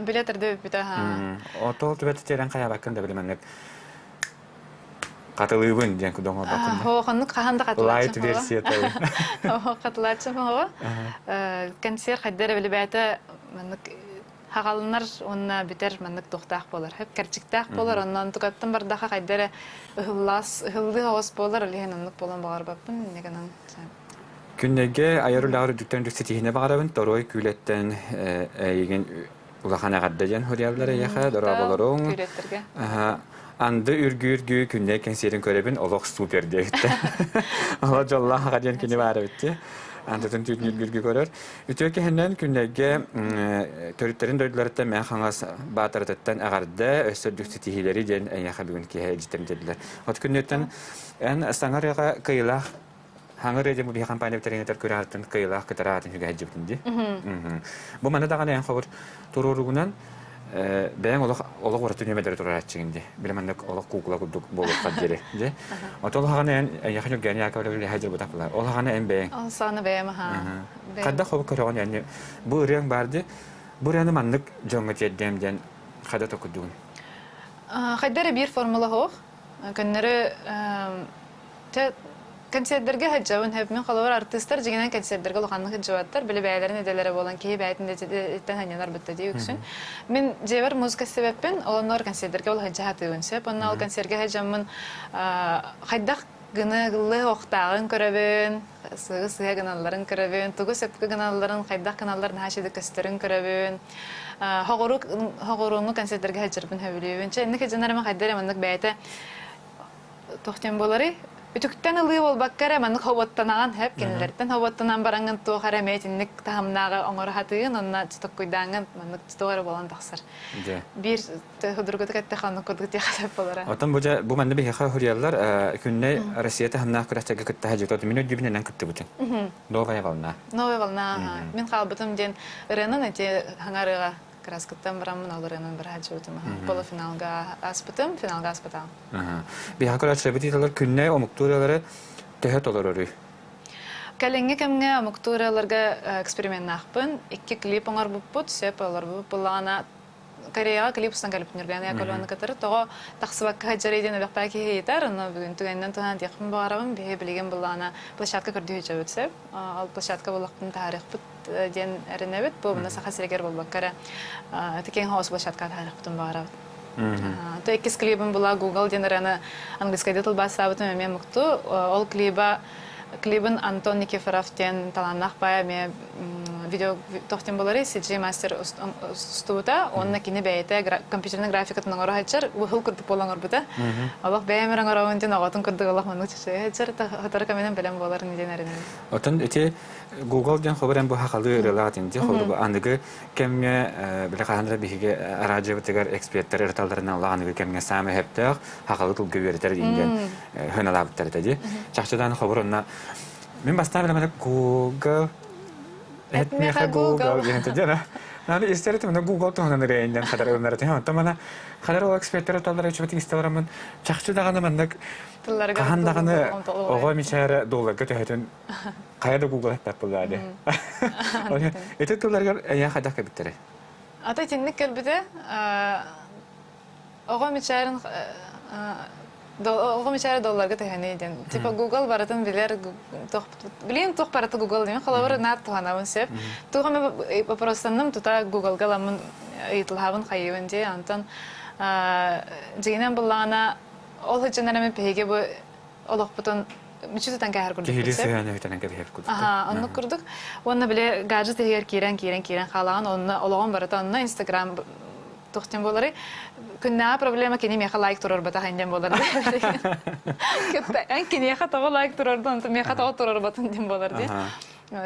Билэ төрдө бүппүтэ. Отол түбэт тиэрэн хайаабаккын да билимэнник хатылыыбын диэн кудоҥ оҥорбоккун. Хоо, ханнык хаһан да хатылааччым. Лайт версията. Хатылааччым хоҕо. Консерв хайда эрэ билибээтэ маннык хаҕалынар уонна бүтэр маннык туохтаах буолар. Хөп кэрчиктээх буолар, онно онтукаттан бардаха хайда эрэ ыһыллаас, ыһыллыы оҕус буолар, ол иһин оннук буолан баҕарбаппын, инньэ гынан. Күннэйгэ айар үлэҕэр үрдүктэн үрдүк ситиһиини баҕарабын. Торуой күүлэттэн эйигин улахан эҕэрдэ диэн суруйаллар эйиэхэ, дорооболоруҥ. Күүлэттэргэ. Анды үргүү-үргүү күннэй кэнсиэрин көрөбүн, олох супер диэбиттэр. Олох дьоллоох аҕа диэн кини баар эбит. Антытын түүнүргүргү көрөр. Үтүө киһинэн күннэргэ төрүттэрин дойдуларыттан Мэҥэ Хаҥалас баатаратыттан эҕэрдэ, өссө үрдүк ситиһиилэри диэн эйиэхэ бүгүн киэһэ илдьиттэрин тиэрдилэр. От күннүттэн эн саҥа ырыаҕа кыайыылаах Хаҥа ырыа диэн бу биһи компания бүтэриҥэтэр күрэҕиттэн кыайыылаах кытары аатын сүгэ сылдьыбытын дии. Бу маны даҕаны эн хобур туруоругунан бэйэҥ олох олох ураты нүөмэрдэри турааччыгын дии. Били маннык олох куукула курдук буолуохха диэри. Дии. Ото ол хаҕана эн эйиэхэ Ньургиан Яковлевич үлэһэ дьылбытах буолар. Ол хаҕана эн бэйэҥ. Ол саҕана бэйэм аһаа. Хайдах хобу көрөҕүн эн бу ырыаҥ баар дии. Бу ырыаны маннык дьоҥҥо тиэрдиэм диэн хайда токуйдугун? Хайда эрэ биир формула суох. Көннөрү Чэ, концердэргэ сылдьабын. Мин холобур артыыстар дьиҥинэн концердэргэ улаханнык сылдьыбаттар. Били бэйэлэрин идэлэрэ буолан киһи бэйэтин идэттэн анньынар бытта дии үксүн. Мин дьиэбэр музыка истибэппин, ол оннугар концердэргэ ол сылдьа сатыыбын сөп. Онно ол концергэ сылдьаммын хайдах гына ыллыы охтааҕын көрөбүн, сыһы сыһа гыналларын көрөбүн, тугу сөпкө гыналларын, хайдах гыналларын наһаа үчүгэй көстөрүн көрөбүн. Хоҕуру хоҕурууҥҥу концердэргэ сылдьарбын сөбүлүүбүн. Чэ, инник сылдьан эрэ хайда эрэ маннык бэйэтэ туох диэн буоларый? Үтүктэн ылыы буолбакка эрэ маннык хобуоттанаҕын сөп кинилэртэн хобуоттанан бараҥҥын туох эрэ эмиэ итинник таһымнааҕы оҥоро сатыыгын уонна токкуйдааҥҥын маннык туох эрэ буолан тахсар. Дьэ. Биир судургутук эттэххэ оннук курдук диэххэ сөп буолара. Оттон бу дьэ бу манна биһиэхэ суруйаллар күннэй Россия таһымнаах күрэхтэргэ кытта сылдьыбыт. Мин өйдүүбүн энэн кыттыбытын. Новая волна. Новая волна. Мин хаалбытым диэн ырыанан эти хаҥарыаҕа Краскыттан бараммын ол ырыанан бара сылдьыбытым. Полуфиналга ааспытым, финалга ааспатаҕым. Биһиэхэ көрөөччүлэрбит ыйыталлар күннэй омуктуу ырыалары төһө толороруй? Кэлиҥҥи кэмҥэ омуктуу ырыаларга эксперименнаахпын. Икки клип оҥорбуппут, сөп олорбуппут буоллаҕына Кореяҕа клип устан кэлбит Ньургуяна Яковлевна кытары тоҕо тахсыбакка сылдьарый диэн элбэхтээ киһи ыйытар. Онно бүгүн түгэнинэн туһанан диэхпин баҕарабын. Биһи билигин буоллаҕына площадка көрдүү сылдьабыт сөп. Ол площадка буоллахпын таһаарыахпыт диэн эрэнэбит. Бу мына Саха сиригэр буолбакка эрэ ити киэҥ соҕус площадка таһаарыахпытын баҕарабыт. То иккис клибым была Google диэн ырыаны английскайдыы тылбаастаабытым эмиэ мукту. Ол клиба клибын Антон Никифоров диэн талааннаах баай эмиэ видео туох диэн буоларый CG мастер устубута уонна кини бэйэтэ компьютерный графикатын оҥоро сылдьар уһул курдук буола оҥорбута. Олох бэйэм эрэ оҥоробун диэн оҕотун курдук олох маннык чачайа сылдьар сотору кэминэн бэлэм буоларын диэн эрэнэбин. Оттон ити Google диэн холобур эн бу сахалыы ырыалаах этин дии холобур аныгы кэмҥэ били хаһан эрэ биһиги араадьыйабытыгар эксперттэр ырыталларынан олох аныгы кэмҥэ саамай сөптөөх сахалыы тылга үөрэтэр диэн сыаналаабыттар этэ дии. Чахчыдан холобур онно мин бастаан билэммэтэ Google эт миэхэ Google диэн этэ дии Наны истэр этим, Google туһунан ырыайын хатар ылынар этим. Онтон мана хатар ол эксперттэр ырыталлара үчүгэй истэ бараммын чахчы даҕаны маннык хаһан даҕаны оҕо мичээрэ долларга төһөтүн хайа да Google эппэт буоллаа дии. Ити тылларыгар эйиэхэ хайдах кэлбиттэрэй? Ата итинник кэлбитэ. Оҕо мичээрин оҕо мичээрэ долларга төһөнүй диэн. Типа Google барытын билэр, билиэн туох барыта Google диэн. Холобур, наат туһанабын сөп. Туох эмэ вопростанным тута Google-га ыламмын ыйытылаһабын хайыыбын дии. Онтон дьиҥинэн буллаҕына ол сылдьан эрэ биһиги бу олохпутун мүччү тутан кээһэр курдук Киһилии сыһыаны бүтэнэн кэбиһэр курдук. Аха, оннук курдук. Уонна били гаджет иһигэр киирэн киирэн киирэн хаалаҕын, онно олоҕун барыта онно Инстаграм туох диэн буоларый? Күннээҕи проблема кини миэхэ лайк туруорбатах диэн буолар. Кытта эн киниэхэ тоҕо лайк туруордун, онтон миэхэ тоҕо туруорбатын диэн буолар дии.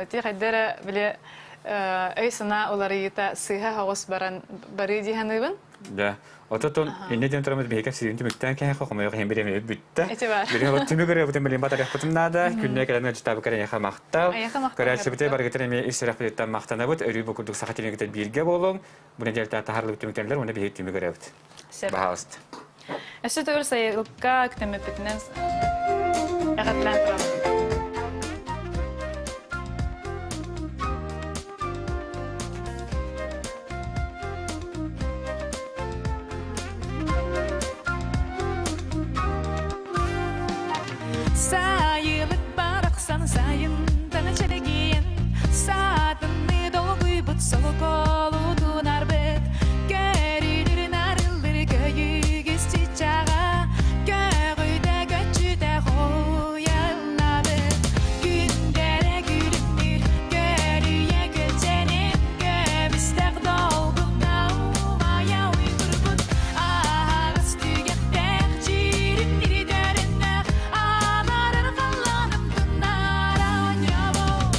Ти хайда эрэ били өй-санаа уларыйыыта сыыһа соҕус баран барыы дии саныыбын. Да. Ототон инне диэн тураммыт биһиги кэпсиирин түмүктээн кэһэхэ хомойуох иһин бириэмэбит бүттэ. Ити бар. Билигин ол түмүк ырыабытын билин батарыахпытын наада. Күннэ кэлэн ыалдьытаабыккар эйиэхэ махтал. Эйиэхэ махтал. Көрөөччүбүтэ барыгытын эмиэ ис сүрэхпититтэн махтанабыт. Өрүү бу курдук саха телевизорыгар бииргэ буолуҥ. Бу нэдиэлэттэн таһаарыллыбыт түмүктэнэллэр уонна биһиги түмүк ырыабыт. Сөп. Баһаалыста. Өссө төгүл сайылыкка күтэммиппитинэн эҕэрдэлээн турабын. Сайылык барахсан сайынтан чэлгиэн Саатынны долгуйбут солоколутунарбыт Көрүлүр нарыллыр көйүгүс чычаҕа Көҕүтэ көччүтэ хоһуйаллабыт Күндэрэ күлүмнүүр көрүйэ көлчэнин Көмүстэх долгунна умайа уйгурбут Аһаҕас түгэхтээх дьиримнирдэриннэх Алаарар халлааным туннара ньобо.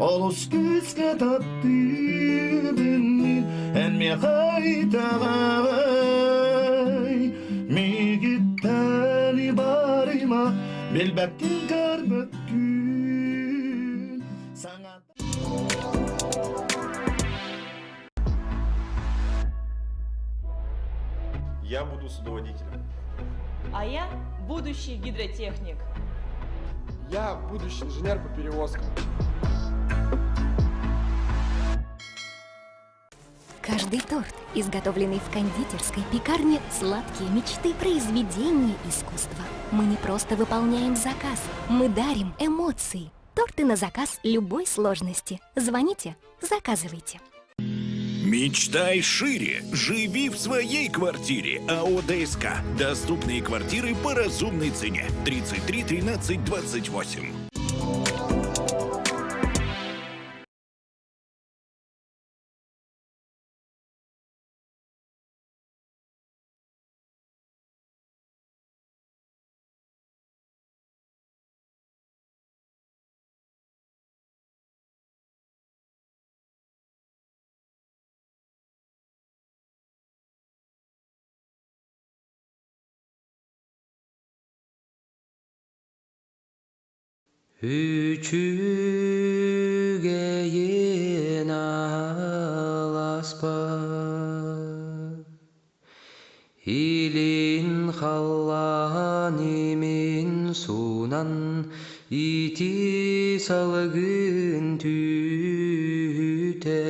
Олус күүскэ таптыыбын мин Эн миэхэ итэҕэй Миигиттэн барыма Билбэккин көрбөккүн Саҥа Я буду судоводителем. А я будущий гидротехник. Я будущий инженер по перевозкам. Каждый торт, изготовленный в кондитерской пекарне «Сладкие мечты» произведение искусства. Мы не просто выполняем заказ, мы дарим эмоции. Торты на заказ любой сложности. Звоните, заказывайте. Мечтай шире. Живи в своей квартире. АО ДСК. Доступные квартиры по разумной цене. 33 13 28. Үчүгэйин аласпар, Илин халлаан имин суунан ити салгын түүтэ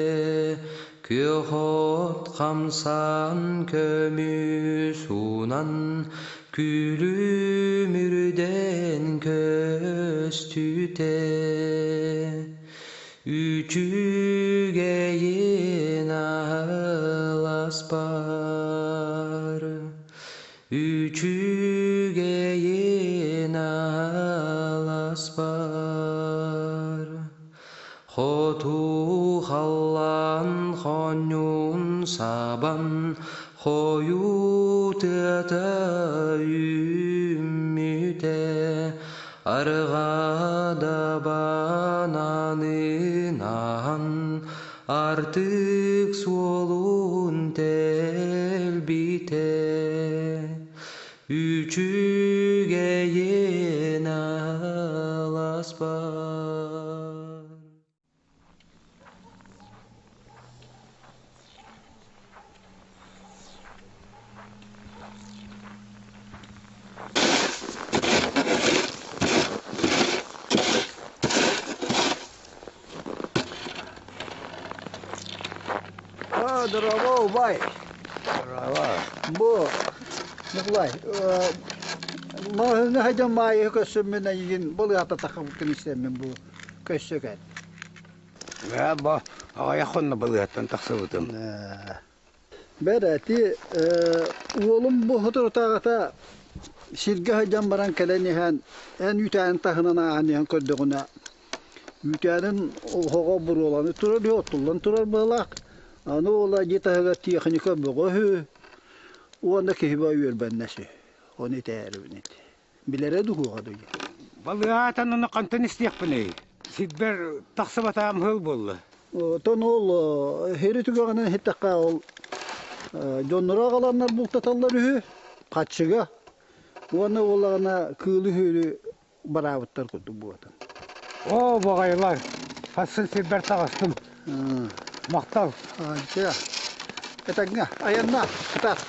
Күөх от хамсаан көмүс уунан күлүмүрдэн көстүтэ Үчүгэйин аһыласпар, үчүгэйин аһыласпар. Хоту халлаан хонньуун сабан хойуу тыата үүммүтэ арҕаа дабаананын аһан артык суолун тэлбитэ үчүгэйин аласпар. А, дорогой, убай. Бу, Николай, маһыны хайдан маайы көссөммүн эйигин былыата тахабыккын истэммин бу көссөкөн. Бу аҕыйах хонно былыаттан тахсыбытым. Бэр эти уолум бу соторутааҕыта сиргэ сылдьан баран кэлэн иһэн эн үүтээнин таһынан ааһан иһэн көрдөҕүнэ үүтээнин оһоҕо буруоланы турар үһү оттуллан турар быһыылаах. Аны уола дьиэ таһыгар техника бөҕө үһү уонна киһи баа үөрбэннэс үһү. Ону итээрибин ити. Билэрэ дуһуоҕа дуо? Балыаатан ону хантан истиэхпиний? Сирбэр тахсыбатаам ыал буолла. Оттон ол хири түгэҕинэн иһиттэххэ ол дьонноро аҕаланнар бултаталлар үһү хаччыга уонна буоллаҕына кыылы үһү бараабыттар курдук буолатын. Оо, баҕайылар, хассын сирбэр таҕыстым. Махтал. Дьэ, этэҥҥэ айанна, кытаат.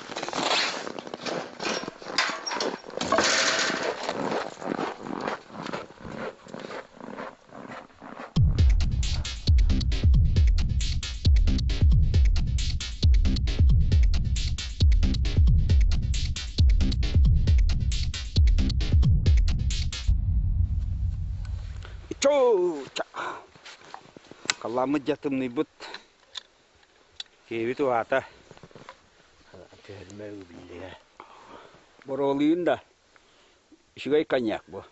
Чоу! Халлааммыт дьэ тымныйбыт. Киһибит уһаата. Түһэрмэ биллиэ. Боруолуйун да үчүгэй коньяк бу.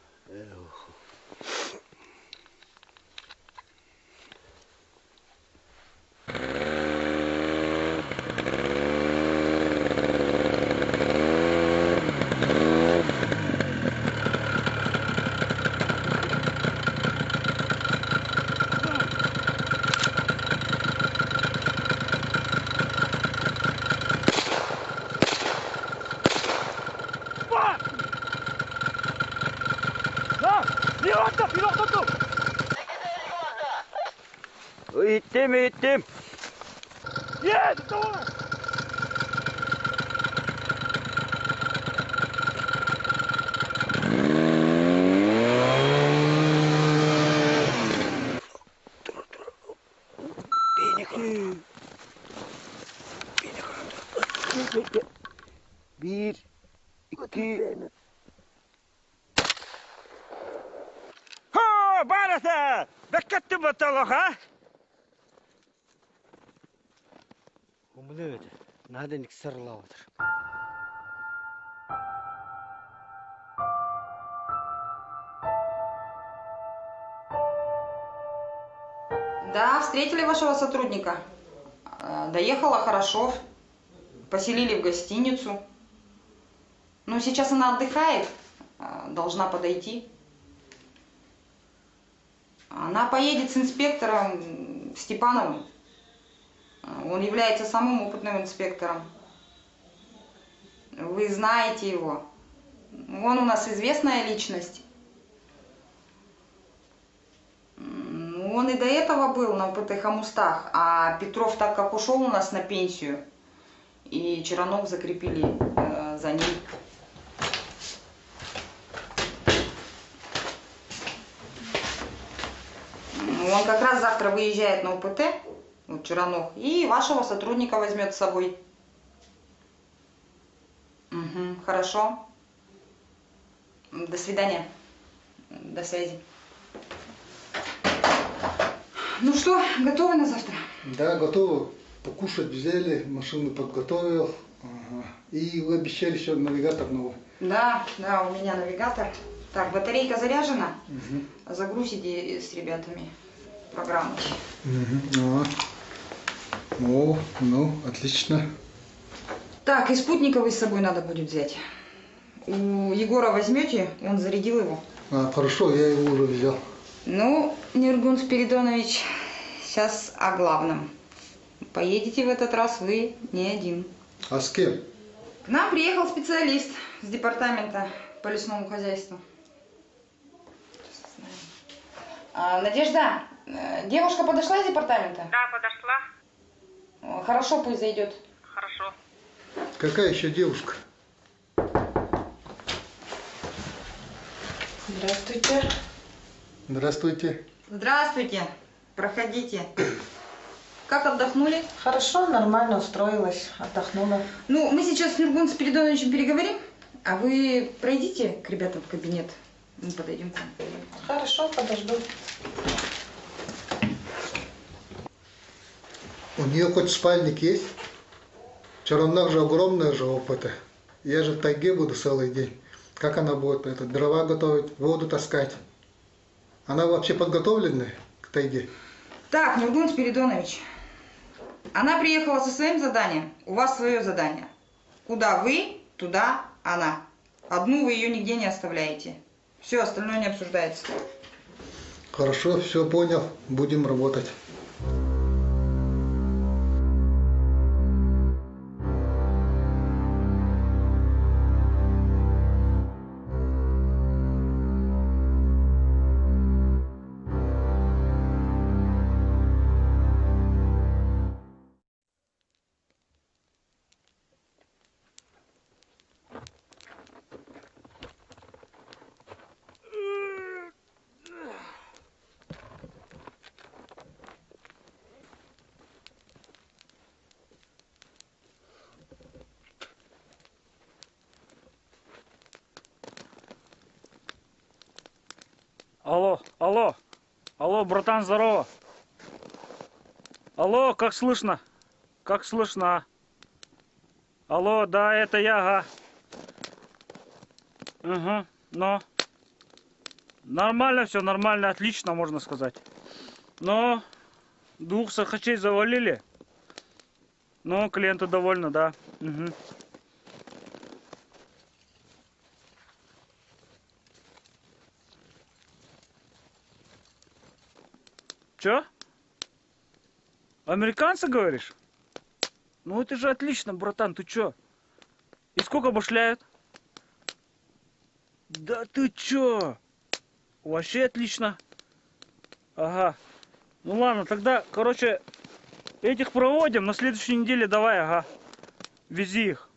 Иһиттим, иһиттим. Есть, давай! Биир, икки... Хо, барыта! Бэккэттин батталах, а? Умлы Надо не сырлаутыр. Да, встретили вашего сотрудника. Доехала хорошо. Поселили в гостиницу. Ну, сейчас она отдыхает, должна подойти. Она поедет с инспектором Степановым. Он является самым опытным инспектором. Вы знаете его. Он у нас известная личность. Он и до этого был на ОПТ Хомустах, а Петров так как ушел у нас на пенсию, и Черанов закрепили э, за ним. Он как раз завтра выезжает на УПТ, вот Черанов, и вашего сотрудника возьмет с собой. Угу, хорошо. До свидания. До связи. Ну что, готовы на завтра? Да, готовы. Покушать взяли, машину подготовил. Ага. И вы обещали еще навигатор новый. Да, да, у меня навигатор. Так, батарейка заряжена. Угу. Загрузите с ребятами программу. Угу. А. О, ну, отлично. Так, и спутниковый с собой надо будет взять. У Егора возьмете, он зарядил его. А, хорошо, я его уже взял. Ну, Нюргун Спиридонович, сейчас о главном. Поедете в этот раз вы не один. А с кем? К нам приехал специалист с департамента по лесному хозяйству. А, Надежда, э, девушка подошла из департамента? Да, подошла. Хорошо, пусть зайдет. Хорошо. Какая еще девушка? Здравствуйте. Здравствуйте. Здравствуйте. Проходите. Как отдохнули? Хорошо, нормально устроилась, отдохнула. Ну, мы сейчас с Нюргуном Спиридоновичем переговорим, а вы пройдите к ребятам в кабинет. Мы подойдем к вам. Хорошо, подожду. У нее хоть спальник есть? Чаромнах же огромная же опыта. Я же в тайге буду целый день. Как она будет это, дрова готовить, воду таскать? Она вообще подготовленная к тайге? Так, Нургун Спиридонович, она приехала со своим заданием, у вас свое задание. Куда вы, туда она. Одну вы ее нигде не оставляете. Все, остальное не обсуждается. Хорошо, все понял. Будем работать. Алло, алло, алло, братан, здорово. Алло, как слышно? Как слышно? Алло, да, это я, ага. Угу, но. Нормально все, нормально, отлично, можно сказать. Но двух сахачей завалили. Но клиенты довольны, да. Угу. Чё? Американцы, говоришь? Ну это же отлично, братан, ты чё? И сколько башляют? Да ты чё? Вообще отлично. Ага. Ну ладно, тогда, короче, Этих проводим, на следующей неделе давай, ага. Вези их.